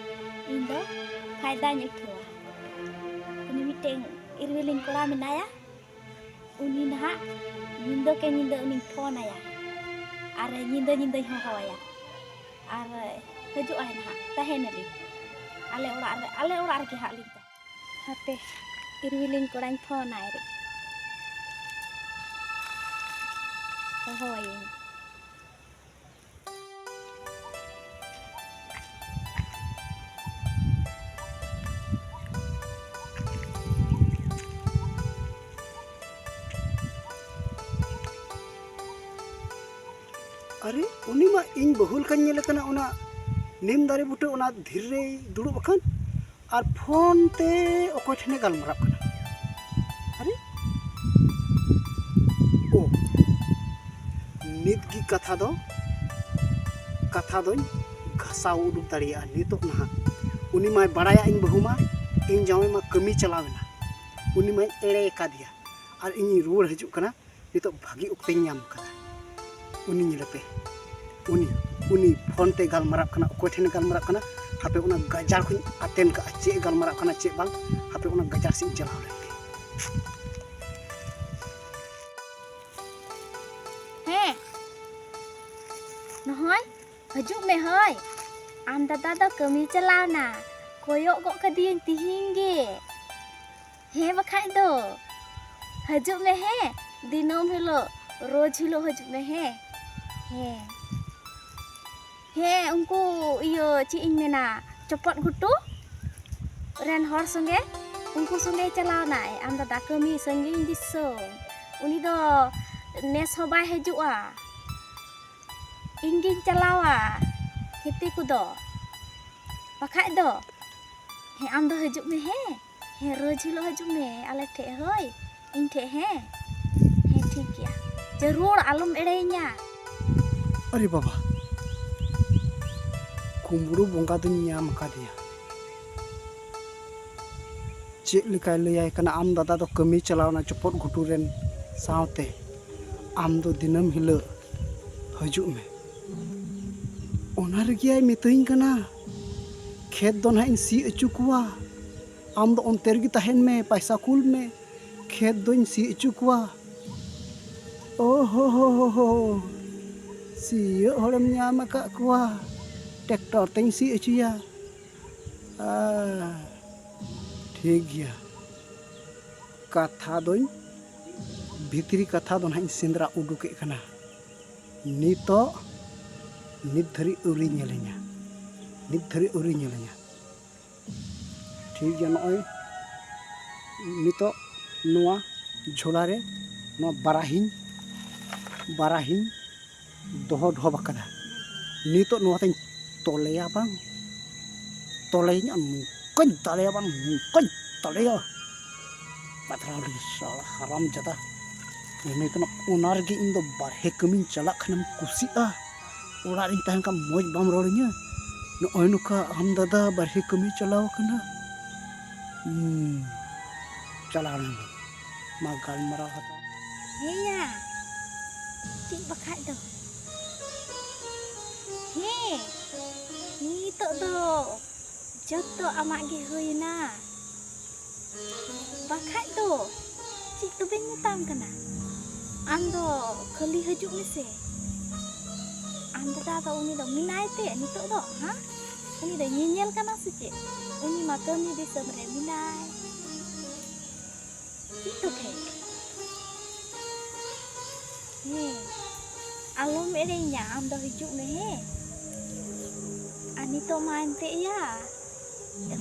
ᱤᱧ ᱫᱚ ᱯᱷᱟᱭᱫᱟᱧ ᱩᱴᱷᱟᱹᱣᱟ᱾ ᱩᱱᱤ ᱢᱤᱫᱴᱮᱱ ᱤᱨᱣᱤᱞᱤᱧ ᱠᱚᱲᱟ ᱢᱮᱱᱟᱭᱟ, ᱩᱱᱤ ᱱᱟᱦᱟᱜ ᱧᱤᱫᱟᱹ ᱠᱮ ᱧᱤᱫᱟᱹ ᱩᱱᱤᱧ ᱯᱷᱳᱱ ᱟᱭᱟ, ᱟᱨ ᱧᱤᱫᱟᱹ ᱧᱤᱫᱟᱹᱧ ᱦᱚᱦᱚ ᱟᱭᱟ, ᱟᱨ ᱦᱤᱡᱩᱜ ᱟᱭ ᱱᱟᱦᱟᱜ, ᱛᱟᱦᱮᱱᱟᱞᱤᱧ᱾ ᱟᱞᱮ ᱚᱲᱟᱜ ᱨᱮ, ᱟᱞᱮ ᱚᱲᱟᱜ ᱨᱮᱜᱮ ᱦᱟᱸᱜ ᱞᱤᱧ ᱛᱟᱦᱮᱱᱟ᱾ ᱦᱟᱯᱮ, ᱤᱨᱣᱤᱞᱤᱧ ᱠᱚᱲᱟᱧ ᱯᱷᱳᱱ ᱟᱭ ᱨᱮ, ᱦᱚᱦᱚᱣᱟᱭᱟᱹᱧ᱾ ᱟᱨᱮ, ᱩᱱᱤ ᱢᱟ ᱤᱧ ᱵᱟᱹᱦᱩ ᱞᱮᱠᱟᱧ ᱧᱮᱞᱮ ᱠᱟᱱᱟ, ᱚᱱᱟ ᱱᱤᱢ ᱫᱟᱨᱮ ᱵᱩᱴᱟᱹ ᱚᱱᱟ ᱫᱷᱤᱨᱤ ᱨᱮᱭ ᱫᱩᱲᱩᱵ ᱟᱠᱟᱱ, ᱟᱨ ᱯᱷᱳᱱ ᱛᱮ ᱚᱠᱚᱭ ᱴᱷᱮᱱᱮ ᱜᱟᱞᱢᱟᱨᱟᱜ ᱠᱟᱱᱟ᱾ ᱟᱨᱮ, ᱳ, ᱱᱤᱛ ᱜᱮ ᱠᱟᱛᱷᱟ ᱫᱚ, ᱠᱟᱛᱷᱟ ᱫᱚᱧ ᱜᱷᱟᱥᱟᱣ ᱩᱰᱩᱠ ᱫᱟᱲᱮᱭᱟᱜᱼᱟ ᱱᱤᱛᱚᱜ ᱱᱟᱦᱟᱜ᱾ ᱩᱱᱤ ᱢᱟᱭ ᱵᱟᱲᱟᱭᱟ ᱤᱧ ᱵᱟᱹᱦᱩ ᱢᱟ, ᱤᱧ ᱡᱟᱶᱟᱭ ᱢᱟ ᱠᱟᱹᱢᱤ ᱪᱟᱞᱟᱣ ᱮᱱᱟ᱾ ᱩᱱᱤ ᱢᱟᱭ ᱮᱲᱮ ᱟᱠᱟᱫᱮᱭᱟ ᱟᱨ ᱤᱧᱤᱧ ᱨᱩᱣᱟᱹᱲ ᱦᱤᱡᱩᱜ ᱠᱟᱱᱟ᱾ ᱱᱤᱛᱚᱜ ᱵᱷᱟᱹᱜᱤ ᱚᱠᱛᱮᱧ ᱧᱟᱢ ᱠᱟᱫᱟ᱾ ᱩᱱᱤ ᱧᱮᱞᱮᱯᱮ, ᱩᱱᱤ, ᱩᱱᱤ ᱯᱷᱳᱱ ᱛᱮ ᱜᱟᱞᱢᱟᱨᱟᱜ ᱠᱟᱱᱟ᱾ ᱚᱠᱚᱭ ᱴᱷᱮᱱᱮ ᱜᱟᱞᱢᱟᱨᱟᱜ ᱠᱟᱱᱟ? ᱦᱟᱯᱮ ᱚᱱᱟ ᱜᱟᱡᱟᱲ ᱠᱷᱚᱱ ᱟᱛᱮᱱ ᱠᱟᱜᱼᱟ, ᱪᱮᱫ ᱮ ᱜᱟᱞᱢᱟᱨᱟᱜ ᱠᱟᱱᱟ ᱪᱮᱫ ᱵᱟᱝ᱾ ᱦᱟᱯᱮ ᱚᱱᱟ ᱜᱟᱡᱟᱲ ᱥᱮᱫ ᱤᱧ ᱪᱟᱞᱟᱣ ᱞᱮᱱ ᱜᱮ᱾ ᱦᱮᱸ, ᱱᱚᱦᱚᱭ, ᱦᱤᱡᱩᱜ ᱢᱮ ᱦᱳᱭ᱾ ᱟᱢ ᱫᱟᱫᱟ ᱫᱚ ᱠᱟᱹᱢᱤ ᱪᱟᱞᱟᱣ ᱱᱟ, ᱠᱚᱭᱚᱜ ᱜᱚᱫ ᱠᱟᱫᱮᱭᱟᱹᱧ ᱛᱤᱦᱤᱧ ᱜᱮ᱾ ᱦᱮᱸ ᱵᱟᱠᱷᱟᱡ ᱫᱚ᱾ ᱦᱤᱡᱩᱜ ᱢᱮ ᱦᱮᱸ, ᱫᱤᱱᱟᱹᱢ ᱦᱤᱞᱳᱜ, ᱨᱳᱡᱽ ᱦᱤᱞᱳᱜ ᱦᱤᱡᱩᱜ ᱢᱮ ᱦᱮᱸ᱾ ᱦᱮᱸ᱾ ᱦᱮᱸ, ᱩᱱᱠᱩ ᱤᱭᱟᱹ ᱪᱮᱫ ᱤᱧ ᱢᱮᱱᱟ, ᱪᱚᱯᱚᱫ ᱜᱷᱩᱴᱩ ᱨᱮᱱ ᱦᱚᱲ ᱥᱚᱸᱜᱮ, ᱩᱱᱠᱩ ᱥᱚᱸᱜᱮᱭ ᱪᱟᱞᱟᱣ ᱱᱟᱭ᱾ ᱟᱢ ᱫᱟᱫᱟ ᱠᱟᱹᱢᱤ ᱥᱟᱺᱜᱤᱧ ᱫᱤᱥᱚᱢ, ᱩᱱᱤ ᱫᱚ ᱱᱮᱥ ᱦᱚᱸ ᱵᱟᱭ ᱦᱤᱡᱩᱜᱼᱟ᱾ ᱤᱧ ᱜᱤᱧ ᱪᱟᱞᱟᱣᱟ ᱠᱷᱮᱛᱤ ᱠᱚᱫᱚ᱾ ᱵᱟᱠᱷᱟᱡ ᱫᱚ, ᱦᱮᱸ, ᱟᱢ ᱫᱚ ᱦᱤᱡᱩᱜ ᱢᱮ ᱦᱮᱸ᱾ ᱦᱮᱸ, ᱨᱳᱡᱽ ᱦᱤᱞᱳᱜ ᱦᱤᱡᱩᱜ ᱢᱮ ᱟᱞᱮ ᱴᱷᱮᱡ, ᱦᱳᱭ, ᱤᱧ ᱴᱷᱮᱡ, ᱦᱮᱸ᱾ ᱦᱮᱸ, ᱴᱷᱤᱠ ᱜᱮᱭᱟ, ᱡᱟᱹᱨᱩᱲ ᱟᱞᱚᱢ ᱮᱲᱮᱭᱤᱧᱟ᱾ ᱟᱨᱮ ᱵᱟᱵᱟ, ᱠᱩᱢᱵᱽᱲᱩ ᱵᱚᱸᱜᱟ ᱫᱚᱧ ᱧᱟᱢ ᱟᱠᱟᱫᱮᱭᱟ᱾ ᱪᱮᱫ ᱞᱮᱠᱟᱭ ᱞᱟᱹᱭᱟᱭ ᱠᱟᱱᱟ, ᱟᱢ ᱫᱟᱫᱟ ᱫᱚ ᱠᱟᱹᱢᱤ ᱪᱟᱞᱟᱣᱱᱟ ᱪᱚᱯᱚᱫ ᱜᱷᱩᱴᱩ ᱨᱮᱱ ᱥᱟᱶᱛᱮ, ᱟᱢ ᱫᱚ ᱫᱤᱱᱟᱹᱢ ᱦᱤᱞᱳᱜ ᱦᱤᱡᱩᱜ ᱢᱮ᱾ ᱚᱱᱟ ᱨᱮᱜᱮᱭ ᱢᱤᱛᱟᱹᱧ ᱠᱟᱱᱟ, ᱠᱷᱮᱛ ᱫᱚ ᱱᱟᱦᱟᱜ ᱤᱧ ᱥᱤ ᱦᱚᱪᱚ ᱠᱚᱣᱟ, ᱟᱢ ᱫᱚ ᱚᱱᱛᱮ ᱨᱮᱜᱮ ᱛᱟᱦᱮᱱ ᱢᱮ, ᱯᱟᱭᱥᱟ ᱠᱩᱞ ᱢᱮ, ᱠᱷᱮᱛ ᱫᱚᱧ ᱥᱤ ᱦᱚᱪᱚ ᱠᱚᱣᱟ᱾ ᱳ ᱦᱳ ᱦᱳ ᱦᱳ ᱦᱳ, ᱥᱤᱭᱳᱜ ᱦᱚᱲᱮᱢ ᱧᱟᱢ ᱟᱠᱟᱫ ᱠᱚᱣᱟ, ᱴᱨᱟᱠᱴᱚᱨ ᱛᱮᱧ ᱥᱤ ᱦᱚᱪᱚᱭᱟ᱾ ᱟᱨ ᱴᱷᱤᱠ ᱜᱮᱭᱟ, ᱠᱟᱛᱷᱟ ᱫᱚᱧ, ᱵᱷᱤᱛᱨᱤ ᱠᱟᱛᱷᱟ ᱫᱚ ᱱᱟᱦᱟᱜ ᱤᱧ ᱥᱮᱸᱫᱽᱨᱟ ᱩᱰᱩᱠᱮᱫ ᱠᱟᱱᱟ᱾ ᱱᱤᱛᱚᱜ, ᱱᱤᱛ ᱫᱷᱟᱹᱨᱤᱡ ᱟᱹᱣᱨᱤ ᱧᱮᱞᱤᱧᱟ, ᱱᱤᱛ ᱫᱷᱟᱹᱨᱤᱡ ᱟᱹᱣᱨᱤ ᱧᱮᱞᱤᱧᱟ᱾ ᱴᱷᱤᱠ ᱜᱮᱭᱟ, ᱱᱚᱜᱼᱚᱭ ᱱᱤᱛᱚᱜ ᱱᱚᱣᱟ ᱡᱷᱚᱞᱟ ᱨᱮ ᱱᱚᱣᱟ ᱵᱟᱨᱟᱦᱤᱧ, ᱵᱟᱨᱟᱦᱤᱧ ᱫᱚᱦᱚ ᱰᱷᱚᱵ ᱟᱠᱟᱫᱟ᱾ ᱱᱤᱛᱚᱜ ᱱᱚᱣᱟ ᱛᱮᱧ ᱛᱚᱞᱮᱭᱟ ᱵᱟᱝ, ᱛᱚᱞᱮᱭᱟᱹᱧ ᱟᱨ ᱱᱚᱝᱠᱟᱧ ᱫᱟᱞᱮᱭᱟ ᱵᱟᱝ, ᱱᱚᱝᱠᱟᱧ ᱫᱟᱞᱮᱭᱟ᱾ ᱯᱟᱛᱨᱟᱣ ᱞᱟᱹᱜᱤᱫ ᱥᱟᱞᱟ ᱦᱟᱨᱟᱢ ᱡᱟᱫᱟ᱾ ᱢᱮᱱᱮ ᱠᱟᱱᱟ, ᱚᱱᱟ ᱨᱮᱜᱮ ᱤᱧ ᱫᱚ ᱵᱟᱨᱦᱮ ᱠᱟᱹᱢᱤᱧ ᱪᱟᱞᱟᱜ ᱠᱷᱟᱱᱮᱢ ᱠᱩᱥᱤᱜᱼᱟ? ᱚᱲᱟᱜ ᱨᱤᱧ ᱛᱟᱦᱮᱱ ᱠᱷᱟᱱ ᱢᱚᱡᱽ ᱵᱟᱢ ᱨᱚᱲᱤᱧᱟᱹ? ᱱᱚᱜᱼᱚᱭ ᱱᱚᱝᱠᱟ ᱟᱢ ᱫᱟᱫᱟ ᱵᱟᱨᱦᱮ ᱠᱟᱹᱢᱤ ᱪᱟᱞᱟᱣ ᱠᱟᱱᱟ᱾ ᱦᱩᱸ, ᱪᱟᱞᱟᱣ ᱞᱮᱱ ᱜᱮ᱾ ᱢᱟ ᱜᱟᱞᱢᱟᱨᱟᱣ ᱦᱟᱛᱟᱣ᱾ ᱦᱮᱸᱭᱟ, ᱪᱮᱫ ᱵᱟᱠᱷᱟᱡ ᱫᱚ? ᱦᱮᱸ, ᱱᱤᱛᱚᱜ ᱫᱚ ᱡᱚᱛᱚ ᱟᱢᱟᱜ ᱜᱮ ᱦᱩᱭᱱᱟ᱾ ᱵᱟᱠᱷᱟᱡ ᱫᱚ ᱪᱮᱫ ᱛᱚᱵᱮᱧ ᱢᱮᱛᱟᱢ ᱠᱟᱱᱟ? ᱟᱢ ᱫᱚ ᱠᱷᱟᱹᱞᱤ ᱦᱤᱡᱩᱜ ᱢᱮᱥᱮ᱾ ᱟᱢ ᱫᱟᱫᱟ ᱫᱚ, ᱩᱱᱤ ᱫᱚ ᱢᱮᱱᱟᱭ ᱛᱮ ᱱᱤᱛᱚᱜ ᱫᱚ, ᱦᱮᱸ? ᱩᱱᱤ ᱫᱚ ᱧᱮᱧᱮᱞ ᱠᱟᱱᱟ ᱥᱮ ᱪᱮᱫ? ᱩᱱᱤ ᱢᱟ ᱠᱟᱹᱢᱤ ᱫᱤᱥᱚᱢ ᱨᱮ ᱢᱮᱱᱟᱭ᱾ ᱪᱮᱫ ᱛᱚᱵᱮ? ᱦᱮᱸ, ᱟᱞᱚᱢ ᱮᱲᱮᱧᱟ, ᱟᱢ ᱫᱚ ᱦᱤᱡᱩᱜ ᱢᱮ, ᱦᱮᱸ? ᱟᱨ ᱱᱤᱛᱚᱜ ᱢᱟ ᱮᱱᱛᱮ ᱭᱟ,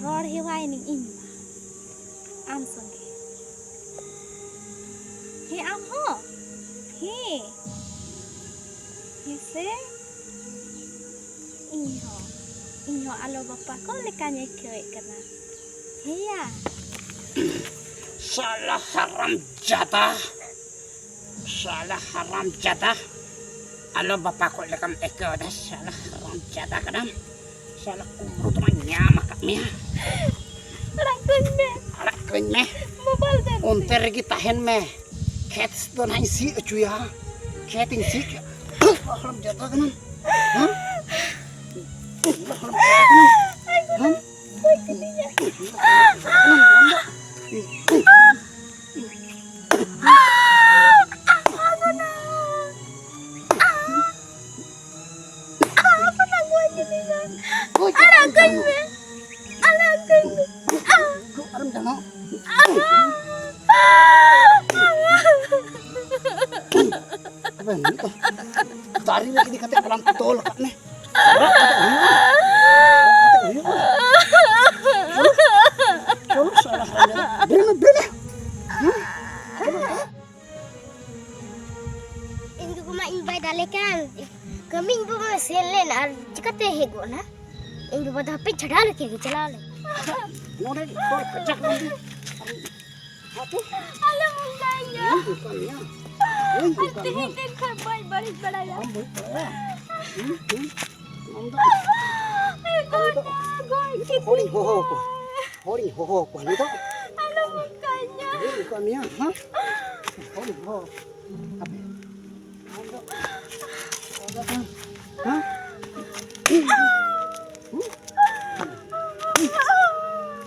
ᱨᱚᱲ ᱦᱮᱣᱟᱭᱮᱱᱟᱹᱧ ᱤᱧ ᱢᱟ ᱟᱢ ᱥᱚᱸᱜᱮ᱾ ᱦᱮᱸ, ᱟᱢ ᱦᱚᱸ? ᱦᱮᱸ᱾ ᱦᱮᱸ ᱥᱮ? ᱤᱧ ᱦᱚᱸ, ᱤᱧ ᱦᱚᱸ ᱟᱞᱚ ᱵᱟᱯᱟ ᱠᱚ ᱞᱮᱠᱟᱧ ᱟᱹᱭᱠᱟᱹᱣᱮᱫ ᱠᱟᱱᱟ᱾ ᱦᱮᱸᱭᱟ᱾ ᱥᱟᱞᱟ ᱦᱟᱨᱟᱢ ᱡᱟᱫᱟ, ᱥᱟᱞᱟ ᱦᱟᱨᱟᱢ ᱡᱟᱫᱟ, ᱟᱞᱚ ᱵᱟᱯᱟ ᱠᱚ ᱞᱮᱠᱟᱢ ᱟᱹᱭᱠᱟᱹᱣ ᱮᱫᱟ, ᱥᱟᱞᱟ ᱦᱟᱨᱟᱢ ᱡᱟᱫᱟ ᱠᱟᱱᱟᱢ᱾ ᱥᱟᱞᱟ ᱠᱩᱢᱵᱽᱲᱩ ᱫᱚ ᱧᱟᱢ ᱟᱠᱟᱫ ᱢᱮᱭᱟ᱾ ᱟᱲᱟᱜ ᱠᱟᱹᱧ ᱢᱮ᱾ ᱟᱲᱟᱜ ᱠᱟᱹᱧ ᱢᱮ᱾ ᱢᱳᱵᱟᱭᱤᱞ ᱫᱮᱱ ᱚᱱᱛᱮ ᱥᱮ᱾ ᱨᱮᱜᱮ ᱛᱟᱦᱮᱱ ᱢᱮ᱾ ᱠᱷᱮᱛ ᱫᱚ ᱱᱟᱦᱟᱜ ᱤᱧ ᱥᱤ ᱚᱪᱚᱭᱟ᱾ ᱠᱷᱮᱛ ᱤᱧ ᱥᱤ ᱚᱪᱚᱭᱟ᱾ ᱦᱟᱲᱟᱢ ᱡᱟᱫᱟ ᱠᱟᱱᱟᱢ᱾ ᱦᱮᱸ? ᱦᱟᱲᱟᱢ ᱡᱟᱫᱟ ᱠᱟᱱᱟᱢ᱾ ᱦᱮᱸ? ᱜᱚᱡ ᱠᱤᱫᱤᱧᱟ᱾ ᱟᱲᱟᱜ ᱠᱟᱹᱧ ᱢᱮ᱾ ᱟᱲᱟᱜ ᱠᱟᱹᱧ ᱢᱮ᱾ ᱟᱨᱮᱢ ᱡᱟᱱᱚ᱾ ᱟᱵᱮ ᱱᱩᱭ ᱫᱚ ᱫᱟᱨᱮ ᱨᱮ ᱤᱫᱤ ᱠᱟᱛᱮ ᱵᱟᱞᱟᱢ ᱛᱚᱞ ᱟᱠᱟᱫ ᱢᱮ᱾ ᱚᱲᱟᱜ ᱠᱟᱛᱮ ᱦᱩᱭᱩᱜᱼᱟ? ᱚᱲᱟᱜ ᱠᱟᱛᱮ ᱦᱩᱭᱩᱜᱼᱟ? ᱪᱚᱞᱚ, ᱪᱚᱞᱚ, ᱥᱟᱞᱟ ᱦᱟᱨᱟᱢ ᱡᱟᱫᱟ᱾ ᱵᱮᱨᱮᱫ ᱢᱮ, ᱵᱮᱨᱮᱫ ᱢᱮ᱾ ᱦᱮᱸ? ᱪᱚᱞᱚ, ᱪᱚᱞᱚ᱾ ᱤᱧ ᱜᱚᱜᱚ ᱢᱟ ᱤᱧ ᱵᱟᱭ ᱫᱟᱞᱮ ᱠᱟᱱ᱾ ᱠᱟᱹᱢᱤ ᱤᱧ ᱵᱟᱵᱟ ᱢᱟ ᱥᱮᱱ ᱞᱮᱱ ᱟᱨ ᱪᱤᱠᱟᱹᱛᱮ ᱦᱮᱡ ᱜᱚᱫ ᱮᱱᱟ? ᱤᱧ ᱵᱟᱵᱟ ᱫᱚ ᱦᱟᱯᱮ ᱪᱷᱟᱰᱟᱣ ᱞᱮᱠᱷᱟᱱ ᱜᱮ ᱪᱟᱞᱟᱣ ᱞᱮᱱ᱾ ᱱᱚᱰᱮ ᱠᱷᱚᱲ ᱠᱟᱡᱟᱠ ᱵᱟᱝ ᱫᱤ᱾ ᱟᱞᱚᱢ ᱚᱱᱠᱟᱧᱟ᱾ ᱵᱟᱹᱧ ᱚᱱᱠᱟ ᱢᱮᱭᱟ᱾ ᱵᱟᱹᱧ ᱚᱱᱠᱟ ᱢᱮᱭᱟ᱾ ᱛᱮᱦᱮᱧ ᱫᱤᱱ ᱠᱷᱚᱱ ᱵᱟᱹᱧ ᱵᱟᱹᱲᱤᱡ ᱵᱟᱲᱟᱭᱟ᱾ ᱵᱟᱢ ᱵᱟᱹᱲᱤᱡ ᱵᱟᱲᱟᱭᱟ᱾ ᱦᱩᱸ, ᱦᱩᱸ᱾ ᱟᱢ ᱫᱚ, ᱟᱢ ᱫᱚ ᱦᱚᱲᱤᱧ ᱦᱚᱦᱚ ᱟᱠᱚᱣᱟ᱾ ᱦᱚᱲᱤᱧ ᱦᱚᱦᱚ ᱟᱠᱚᱣᱟ ᱱᱤᱛᱚᱜ᱾ ᱟᱞᱚᱢ ᱚᱱᱠᱟᱧᱟ᱾ ᱵᱟᱹᱧ ᱚᱱᱠᱟ ᱢᱮᱭᱟ, ᱦᱮᱸ? ᱦᱚᱲᱤᱧ ᱦᱚᱦᱚ ᱟᱠᱚᱣᱟ᱾ ᱦᱟᱯᱮ᱾ ᱟᱢ ᱫᱚ, ᱟᱢ ᱫᱚ, ᱦᱮᱸ? ᱦᱮᱸ?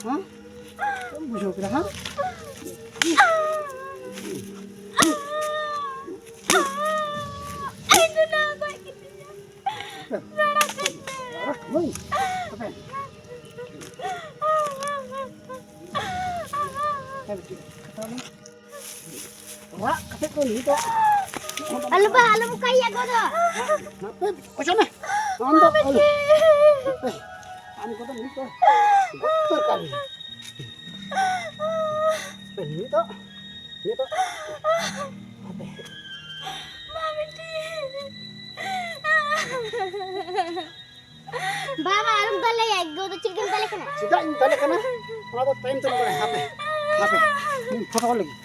ᱦᱮᱸ? ᱪᱮᱫ ᱮᱢ ᱵᱩᱡᱷᱟᱹᱣ ᱠᱮᱫᱟ, ᱦᱮᱸ? ᱨᱟᱜ ᱠᱟᱛᱮ ᱠᱚ ᱱᱤᱛᱚᱜ᱾ ᱟᱞᱚ ᱵᱟ, ᱟᱞᱚᱢ ᱚᱱᱠᱟᱭᱟ ᱜᱚ ᱫᱚ᱾ ᱦᱟᱯᱮ, ᱚᱪᱚᱜ ᱢᱮ᱾ ᱟᱢ ᱫᱚ ᱟᱞᱚ᱾ ᱦᱟᱯᱮ, ᱟᱢ ᱠᱚᱫᱚ ᱱᱤᱛᱚᱜ ᱵᱚᱛᱚᱨ ᱠᱟᱜ ᱢᱮ᱾ ᱦᱟᱯᱮ, ᱱᱤᱛᱚᱜ, ᱱᱤᱛᱚᱜ᱾ ᱦᱟᱯᱮ᱾ ᱵᱟᱵᱟ, ᱟᱞᱚᱢ ᱫᱟᱞᱮᱭᱟ, ᱜᱚ ᱫᱚ ᱪᱮᱫ ᱞᱟᱹᱜᱤᱫ ᱮᱢ ᱫᱟᱞᱮ ᱠᱟᱱᱟ? ᱪᱮᱫᱟᱜ ᱤᱧ ᱫᱟᱞᱮ ᱠᱟᱱᱟ? ᱚᱱᱟ ᱫᱚ ᱛᱟᱭᱚᱢ ᱛᱮᱢ ᱵᱟᱲᱟᱭᱟ᱾ ᱦᱟᱯᱮ, ᱦᱟᱯᱮ, ᱤᱧ ᱯᱷᱳᱴᱳ ᱞᱟᱹᱜᱤᱫ,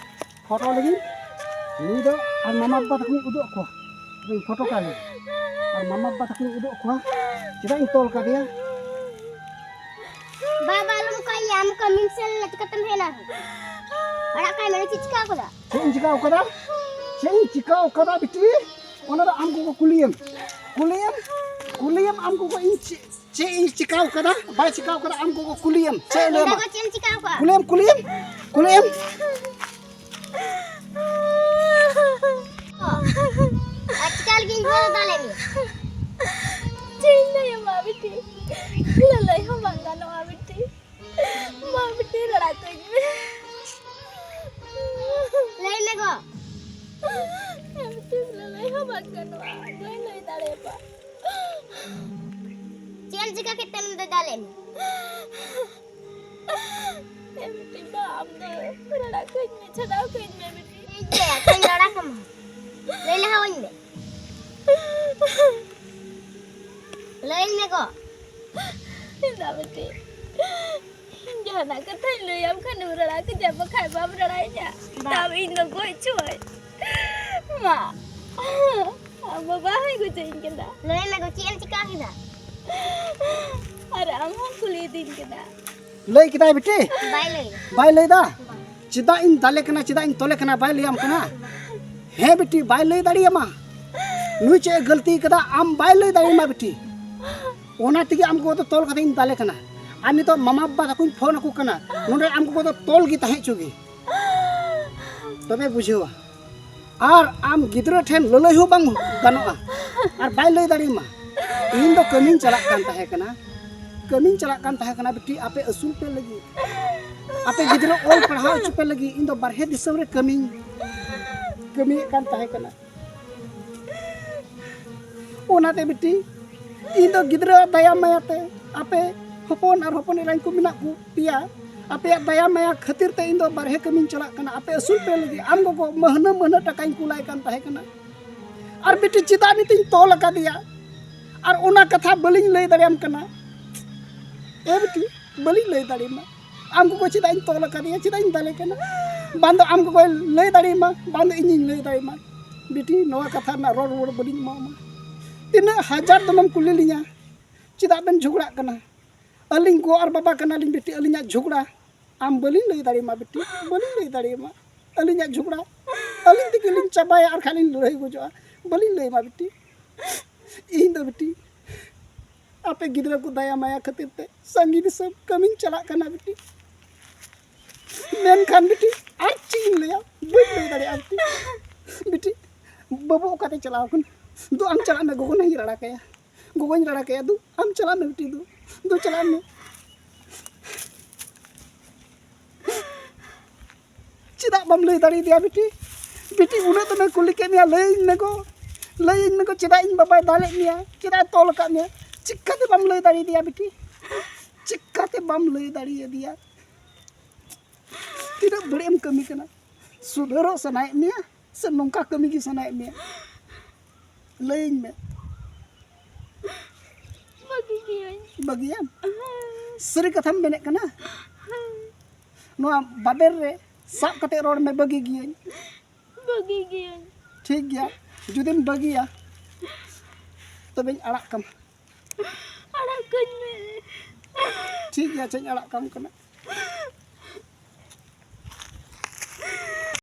ᱯᱷᱳᱴᱳ ᱞᱟᱹᱜᱤᱫ᱾ ᱱᱩᱭ ᱫᱚ ᱟᱨ ᱢᱟᱢᱟ ᱵᱟᱵᱟ ᱛᱟᱠᱚᱧ ᱩᱫᱩᱜ ᱟᱠᱚᱣᱟ᱾ ᱤᱧ ᱯᱷᱳᱴᱳ ᱠᱟᱜ ᱞᱟᱹᱜᱤᱫ᱾ ᱟᱨ ᱢᱟᱢᱟ ᱵᱟᱵᱟ ᱛᱟᱠᱚᱧ ᱩᱫᱩᱜ ᱟᱠᱚᱣᱟ᱾ ᱪᱮᱫᱟᱜ ᱤᱧ ᱛᱚᱞ ᱠᱟᱫᱮᱭᱟ? ᱵᱟᱵᱟ, ᱟᱞᱚᱢ ᱠᱟᱭᱟ, ᱟᱢ ᱠᱟᱹᱢᱤᱢ ᱥᱮᱱ ᱞᱮᱱᱟ, ᱪᱤᱠᱟᱹᱛᱮᱢ ᱦᱮᱡ ᱮᱱᱟ? ᱟᱲᱟᱜ ᱠᱟᱭ ᱢᱮ, ᱪᱮᱫ ᱪᱤᱠᱟᱹ ᱠᱟᱫᱟ? ᱪᱮᱫ ᱤᱧ ᱪᱤᱠᱟᱹ ᱠᱟᱫᱟ? ᱪᱮᱫ ᱤᱧ ᱪᱤᱠᱟᱹ ᱠᱟᱫᱟ ᱵᱤᱴᱤ? ᱚᱱᱟ ᱫᱚ ᱟᱢ ᱜᱚᱜᱚ ᱠᱩᱞᱤᱭᱮᱢ᱾ ᱠᱩᱞᱤᱭᱮᱢ, ᱠᱩᱞᱤᱭᱮᱢ ᱟᱢ ᱜᱚᱜᱚ, ᱤᱧ ᱪᱮᱫ, ᱪᱮᱫ ᱤᱧ ᱪᱤᱠᱟᱹ ᱠᱟᱫᱟ? ᱵᱟᱭ ᱪᱤᱠᱟᱹ ᱠᱟᱫᱟ, ᱟᱢ ᱜᱚᱜᱚ ᱠᱩᱞᱤᱭᱮᱢ᱾ ᱪᱮᱫ ᱮ ᱞᱟᱹᱭ ᱟᱢᱟ? ᱜᱚᱜᱚ, ᱪᱮᱫ ᱮᱢ ᱪᱤᱠᱟᱹ ᱠᱟᱫᱟ? ᱠᱩᱞᱤᱭᱮᱢ, ᱠᱩᱞᱤᱭᱮᱢ, ᱠᱩᱞᱤᱭᱮᱢ᱾ ᱟᱨ ᱪᱤᱠᱟᱹ ᱞᱟᱹᱜᱤᱫ ᱤᱧ ᱜᱚᱜᱚ ᱫᱟᱞᱮ ᱢᱮᱭᱟ? ᱪᱮᱫ ᱤᱧ ᱞᱟᱹᱭ ᱟᱢᱟ ᱵᱤᱴᱤ? ᱞᱟᱹᱞᱟᱹᱭ ᱦᱚᱸ ᱵᱟᱝ ᱜᱟᱱᱚᱜᱼᱟ ᱵᱤᱴᱤ᱾ ᱢᱟ ᱵᱤᱴᱤ, ᱨᱟᱲᱟ ᱠᱟᱹᱧ ᱢᱮ᱾ ᱞᱟᱹᱭ ᱢᱮ ᱜᱚ᱾ ᱵᱤᱴᱤ, ᱞᱟᱹᱞᱟᱹᱭ ᱦᱚᱸ ᱵᱟᱝ ᱜᱟᱱᱚᱜᱼᱟ᱾ ᱵᱟᱹᱧ ᱞᱟᱹᱭ ᱫᱟᱲᱮᱭᱟᱢᱟ᱾ ᱪᱮᱫ ᱮᱢ ᱪᱤᱠᱟᱹ ᱠᱮᱫ ᱛᱮ ᱱᱚᱰᱮ ᱫᱟᱞᱮ ᱢᱮ? ᱮ ᱵᱤᱴᱤ, ᱢᱟ ᱟᱢ ᱫᱚ ᱨᱟᱲᱟ ᱠᱟᱹᱧ ᱢᱮ, ᱪᱷᱟᱰᱟᱣ ᱠᱟᱹᱧ ᱢᱮ ᱵᱤᱴᱤ᱾ ᱴᱷᱤᱠ ᱜᱮᱭᱟ, ᱛᱚᱧ ᱨᱟᱲᱟ ᱠᱟᱢᱟ᱾ ᱞᱟᱹᱭ ᱞᱟᱦᱟᱣᱟᱹᱧ ᱢᱮ᱾ ᱞᱟᱹᱭᱟᱹᱧ ᱢᱮ ᱜᱚ᱾ ᱫᱟ ᱵᱤᱴᱤ, ᱡᱟᱦᱟᱱᱟᱜ ᱠᱟᱛᱷᱟᱧ ᱞᱟᱹᱭᱟᱢ ᱠᱷᱟᱱᱮᱢ ᱨᱟᱲᱟ ᱠᱮᱫᱟ, ᱵᱟᱠᱷᱟᱡ ᱵᱟᱢ ᱨᱟᱲᱟᱭᱤᱧᱟ᱾ ᱵᱟ᱾ ᱛᱟᱣ ᱤᱧ ᱫᱚ ᱜᱚᱡ ᱦᱚᱪᱚᱭ᱾ ᱢᱟ, ᱟᱢ ᱵᱟᱵᱟ ᱦᱚᱸᱭ ᱜᱚᱡᱮᱧ ᱠᱟᱱᱟ᱾ ᱞᱟᱹᱭ ᱢᱮ ᱜᱚ, ᱪᱮᱫ ᱮᱢ ᱪᱤᱠᱟ ᱠᱮᱫᱟ? ᱟᱨ ᱟᱢ ᱦᱚᱸᱢ ᱠᱩᱞᱤᱭᱮᱫᱤᱧ ᱠᱟᱱᱟ᱾ ᱞᱟᱹᱭ ᱠᱮᱫᱟᱭ ᱵᱤᱴᱤ? ᱵᱟᱭ ᱞᱟᱹᱭ ᱫᱟ᱾ ᱵᱟᱭ ᱞᱟᱹᱭ ᱫᱟ? ᱵᱟᱝ᱾ ᱪᱮᱫᱟᱜ ᱤᱧ ᱫᱟᱞᱮ ᱠᱟᱱᱟ, ᱪᱮᱫᱟᱜ ᱤᱧ ᱛᱚᱞᱮ ᱠᱟᱱᱟ, ᱵᱟᱭ ᱞᱟᱹᱭᱟᱢ ᱠᱟᱱᱟ? ᱦᱮᱸ ᱵᱤᱴᱤ, ᱵᱟᱭ ᱞᱟᱹᱭ ᱫᱟᱲᱮᱭᱟᱢᱟ᱾ ᱱᱩᱭ ᱪᱮᱫ ᱮ ᱜᱟᱹᱞᱛᱤ ᱠᱟᱫᱟ, ᱟᱢ ᱵᱟᱭ ᱞᱟᱹᱭ ᱫᱟᱲᱮᱭᱟᱢᱟ ᱵᱤᱴᱤ᱾ ᱚᱱᱟ ᱛᱮᱜᱮ ᱟᱢ ᱜᱚ ᱫᱚ ᱛᱚᱞ ᱠᱟᱛᱮ ᱤᱧ ᱫᱟᱞᱮ ᱠᱟᱱᱟ᱾ ᱟᱨ ᱱᱤᱛᱚᱜ ᱢᱟᱢᱟ ᱵᱟᱵᱟ ᱛᱟᱠᱚᱧ ᱯᱷᱳᱱ ᱟᱠᱚ ᱠᱟᱱᱟ, ᱱᱚᱰᱮ ᱟᱢ ᱜᱚ ᱫᱚ ᱛᱚᱞ ᱜᱮ ᱛᱟᱦᱮᱸ ᱦᱚᱪᱚ ᱜᱮ, ᱛᱚᱵᱮ ᱵᱩᱡᱷᱟᱹᱣᱟ᱾ ᱟᱨ ᱟᱢ ᱜᱤᱫᱽᱨᱟᱹ ᱴᱷᱮᱱ ᱞᱟᱹᱞᱟᱹᱭ ᱦᱚᱸ ᱵᱟᱝ ᱜᱟᱱᱚᱜᱼᱟ, ᱟᱨ ᱵᱟᱭ ᱞᱟᱹᱭ ᱫᱟᱲᱮᱭᱟᱢᱟ᱾ ᱤᱧ ᱫᱚ ᱠᱟᱹᱢᱤᱧ ᱪᱟᱞᱟᱜ ᱠᱟᱱ ᱛᱟᱦᱮᱸ ᱠᱟᱱᱟ, ᱠᱟᱹᱢᱤᱧ ᱪᱟᱞᱟᱜ ᱠᱟᱱ ᱛᱟᱦᱮᱸ ᱠᱟᱱᱟ ᱵᱤᱴᱤ, ᱟᱯᱮ ᱟᱹᱥᱩᱞ ᱯᱮ ᱞᱟᱹᱜᱤᱫ, ᱟᱯᱮ ᱜᱤᱫᱽᱨᱟᱹ ᱚᱞ ᱯᱟᱲᱦᱟᱣ ᱦᱚᱪᱚ ᱯᱮ ᱞᱟᱹᱜᱤᱫ ᱤᱧ ᱫᱚ ᱵᱟᱨᱦᱮ ᱫᱤᱥᱚᱢ ᱨᱮ ᱠᱟᱹᱢᱤᱧ ᱠᱟᱹᱢᱤᱭᱮᱫ ᱠᱟᱱ ᱛᱟᱦᱮᱸ ᱠᱟᱱᱟ᱾ ᱚᱱᱟᱛᱮ ᱵᱤᱴᱤ, ᱤᱧ ᱫᱚ ᱜᱤᱫᱽᱨᱟᱹ ᱫᱟᱭᱟ ᱢᱟᱭᱟ ᱛᱮ, ᱟᱯᱮ ᱦᱚᱯᱚᱱ ᱟᱨ ᱦᱚᱯᱚᱱ ᱮᱨᱟᱧ ᱠᱚ ᱢᱮᱱᱟᱜ ᱠᱚ ᱯᱮᱭᱟ, ᱟᱯᱮᱭᱟᱜ ᱫᱟᱭᱟ ᱢᱟᱭᱟ ᱠᱷᱟᱹᱛᱤᱨ ᱛᱮ ᱤᱧ ᱫᱚ ᱵᱟᱨᱦᱮ ᱠᱟᱹᱢᱤᱧ ᱪᱟᱞᱟᱜ ᱠᱟᱱᱟ, ᱟᱯᱮ ᱟᱹᱥᱩᱞ ᱯᱮ ᱞᱟᱹᱜᱤᱫ᱾ ᱟᱢ ᱜᱚᱜᱚ ᱢᱟᱹᱦᱱᱟᱹ ᱢᱟᱹᱦᱱᱟᱹ ᱴᱟᱠᱟᱧ ᱠᱩᱞᱟᱭ ᱠᱟᱱ ᱛᱟᱦᱮᱸ ᱠᱟᱱᱟ᱾ ᱟᱨ ᱵᱤᱴᱤ, ᱪᱮᱫᱟᱜ ᱱᱤᱛᱤᱧ ᱛᱚᱞ ᱟᱠᱟᱫᱮᱭᱟ? ᱟᱨ ᱚᱱᱟ ᱠᱟᱛᱷᱟ ᱵᱟᱹᱞᱤᱧ ᱞᱟᱹᱭ ᱫᱟᱲᱮᱭᱟᱢ ᱠᱟᱱᱟ᱾ ᱮ ᱵᱤᱴᱤ, ᱵᱟᱹᱞᱤᱧ ᱞᱟᱹᱭ ᱫᱟᱲᱮᱭᱟᱢᱟ᱾ ᱟᱢ ᱜᱚᱜᱚ ᱪᱮᱫᱟᱜ ᱤᱧ ᱛᱚᱞ ᱟᱠᱟᱫᱮᱭᱟ, ᱪᱮᱫᱟᱜ ᱤᱧ ᱫᱟᱞᱮ ᱠᱟᱱᱟ? ᱵᱟᱝ ᱫᱚ ᱟᱢ ᱜᱚᱜᱚᱭ ᱞᱟᱹᱭ ᱫᱟᱲᱮᱭᱟᱢᱟ, ᱵᱟᱝ ᱫᱚ ᱤᱧᱤᱧ ᱞᱟᱹᱭ ᱫᱟᱲᱮᱭᱟᱢᱟ᱾ ᱵᱤᱴᱤ, ᱱᱚᱣᱟ ᱠᱟᱛᱷᱟ ᱨᱮᱱᱟᱜ ᱨᱚᱲ ᱨᱩᱣᱟᱹᱲ ᱵᱟᱹᱞᱤᱧ ᱮᱢᱟᱢᱟ᱾ ᱛᱤᱱᱟᱹᱜ ᱦᱟᱡᱟᱨ ᱫᱚᱢᱮᱢ ᱠᱩᱞᱤ ᱞᱤᱧᱟ, ᱪᱮᱫᱟᱜ ᱵᱮᱱ ᱡᱷᱚᱜᱽᱲᱟᱜ ᱠᱟᱱᱟ? ᱟᱹᱞᱤᱧ ᱜᱚ ᱟᱨ ᱵᱟᱵᱟ ᱠᱟᱱᱟᱞᱤᱧ ᱵᱤᱴᱤ, ᱟᱹᱞᱤᱧᱟᱜ ᱡᱷᱚᱜᱽᱲᱟ ᱟᱢ ᱵᱟᱹᱞᱤᱧ ᱞᱟᱹᱭ ᱫᱟᱲᱮᱭᱟᱢᱟ ᱵᱤᱴᱤ, ᱵᱟᱹᱞᱤᱧ ᱞᱟᱹᱭ ᱫᱟᱲᱮᱭᱟᱢᱟ᱾ ᱟᱹᱞᱤᱧᱟᱜ ᱡᱷᱚᱜᱽᱲᱟ ᱟᱹᱞᱤᱧ ᱛᱮᱜᱮ ᱞᱤᱧ ᱪᱟᱵᱟᱭᱟ, ᱟᱨ ᱠᱷᱟᱱ ᱞᱤᱧ ᱞᱟᱹᱲᱦᱟᱹᱭ ᱜᱚᱡᱚᱜᱼᱟ᱾ ᱵᱟᱹᱞᱤᱧ ᱞᱟᱹᱭᱟᱢᱟ ᱵᱤᱴᱤ᱾ ᱤᱧ ᱫᱚ ᱵᱤᱴᱤ, ᱟᱯᱮ ᱜᱤᱫᱽᱨᱟᱹ ᱠᱚ ᱫᱟᱭᱟ ᱢᱟᱭᱟ ᱠᱷᱟᱹᱛᱤᱨ ᱛᱮ ᱥᱟᱺᱜᱤᱧ ᱫᱤᱥᱚᱢ ᱠᱟᱹᱢᱤᱧ ᱪᱟᱞᱟᱜ ᱠᱟᱱᱟ ᱵᱤᱴᱤ᱾ ᱢᱮᱱᱠᱷᱟᱱ ᱵᱤᱴᱤ, ᱟᱨ ᱪᱮᱫ ᱤᱧ ᱞᱟᱹᱭᱟ, ᱵᱟᱹᱧ ᱞᱟᱹᱭ ᱫᱟᱲᱮᱭᱟᱜᱼᱟ ᱵᱤᱴᱤ᱾ ᱵᱤᱴᱤ, ᱵᱟᱹᱵᱩ ᱚᱠᱟᱛᱮ ᱪᱟᱞᱟᱣ ᱠᱟᱱᱟ? ᱫᱩ, ᱟᱢ ᱪᱟᱞᱟᱜ ᱢᱮ, ᱜᱚᱜᱚ ᱱᱟᱧ ᱨᱟᱲᱟ ᱠᱟᱭᱟ, ᱜᱚᱜᱚᱧ ᱨᱟᱲᱟ ᱠᱟᱭᱟ᱾ ᱫᱩ, ᱟᱢ ᱪᱟᱞᱟᱜ ᱢᱮ ᱵᱤᱴᱤ, ᱫᱩ, ᱫᱩ ᱪᱟᱞᱟᱜ ᱢᱮ᱾ ᱪᱮᱫᱟᱜ ᱵᱟᱢ ᱞᱟᱹᱭ ᱫᱟᱲᱮᱭᱟᱫᱮᱭᱟ ᱵᱤᱴᱤ? ᱵᱤᱴᱤ, ᱩᱱᱟᱹᱜ ᱫᱚᱢᱮ ᱠᱩᱞᱤ ᱠᱮᱫ ᱢᱮᱭᱟ, ᱞᱟᱹᱭᱟᱹᱧ ᱢᱮ ᱜᱚ, ᱞᱟᱹᱭᱟᱹᱧ ᱢᱮ ᱜᱚ, ᱪᱮᱫᱟᱜ ᱤᱧ ᱵᱟᱵᱟᱭ ᱫᱟᱞᱮᱫ ᱢᱮᱭᱟ, ᱪᱮᱫᱟᱜ ᱮ ᱛᱚᱞ ᱟᱠᱟᱫ ᱢᱮᱭᱟ? ᱪᱤᱠᱟᱹᱛᱮ ᱵᱟᱢ ᱞᱟᱹᱭ ᱫᱟᱲᱮᱭᱟᱫᱮᱭᱟ ᱵᱤᱴᱤ? ᱪᱤᱠᱟᱹᱛᱮ ᱵᱟᱢ ᱞᱟᱹᱭ ᱫᱟᱲᱮᱭᱟᱫᱮᱭᱟ? ᱛᱤᱱᱟᱹᱜ ᱵᱟᱹᱲᱤᱡ ᱮᱢ ᱠᱟᱹᱢᱤ ᱠᱟᱱᱟ᱾ ᱥᱩᱫᱷᱟᱹᱨᱚᱜ ᱥᱟᱱᱟᱭᱮᱫ ᱢᱮᱭᱟ ᱥᱮ ᱱᱚᱝᱠᱟ ᱠᱟᱹᱢᱤ ᱜᱮ ᱥᱟᱱᱟᱭᱮᱫ ᱢᱮᱭᱟ? ᱞᱟᱹᱭᱟᱹᱧ ᱢᱮ᱾ ᱵᱟᱹᱜᱤ ᱜᱤᱭᱟᱹᱧ᱾ ᱵᱟᱹᱜᱤᱭᱟᱢ? ᱦᱮᱸ᱾ ᱥᱟᱹᱨᱤ ᱠᱟᱛᱷᱟᱢ ᱢᱮᱱᱮᱫ ᱠᱟᱱᱟ? ᱱᱚᱣᱟ ᱵᱟᱵᱮᱨ ᱨᱮ ᱥᱟᱵ ᱠᱟᱛᱮ ᱨᱚᱲ ᱢᱮ, ᱵᱟᱹᱜᱤ ᱜᱤᱭᱟᱹᱧ᱾ ᱵᱟᱹᱜᱤ ᱜᱤᱭᱟᱹᱧ᱾ ᱴᱷᱤᱠ ᱜᱮᱭᱟ, ᱡᱩᱫᱤᱢ ᱵᱟᱹᱜᱤᱭᱟ ᱛᱚᱵᱮᱧ ᱟᱲᱟᱜ ᱠᱟᱢᱟ᱾ ᱟᱲᱟᱜ ᱠᱟᱹᱧ ᱢᱮ᱾ ᱴᱷᱤᱠ ᱜᱮᱭᱟ, ᱟᱪᱪᱷᱟᱧ ᱟᱲᱟᱜ ᱠᱟᱢ ᱠᱟᱱᱟ᱾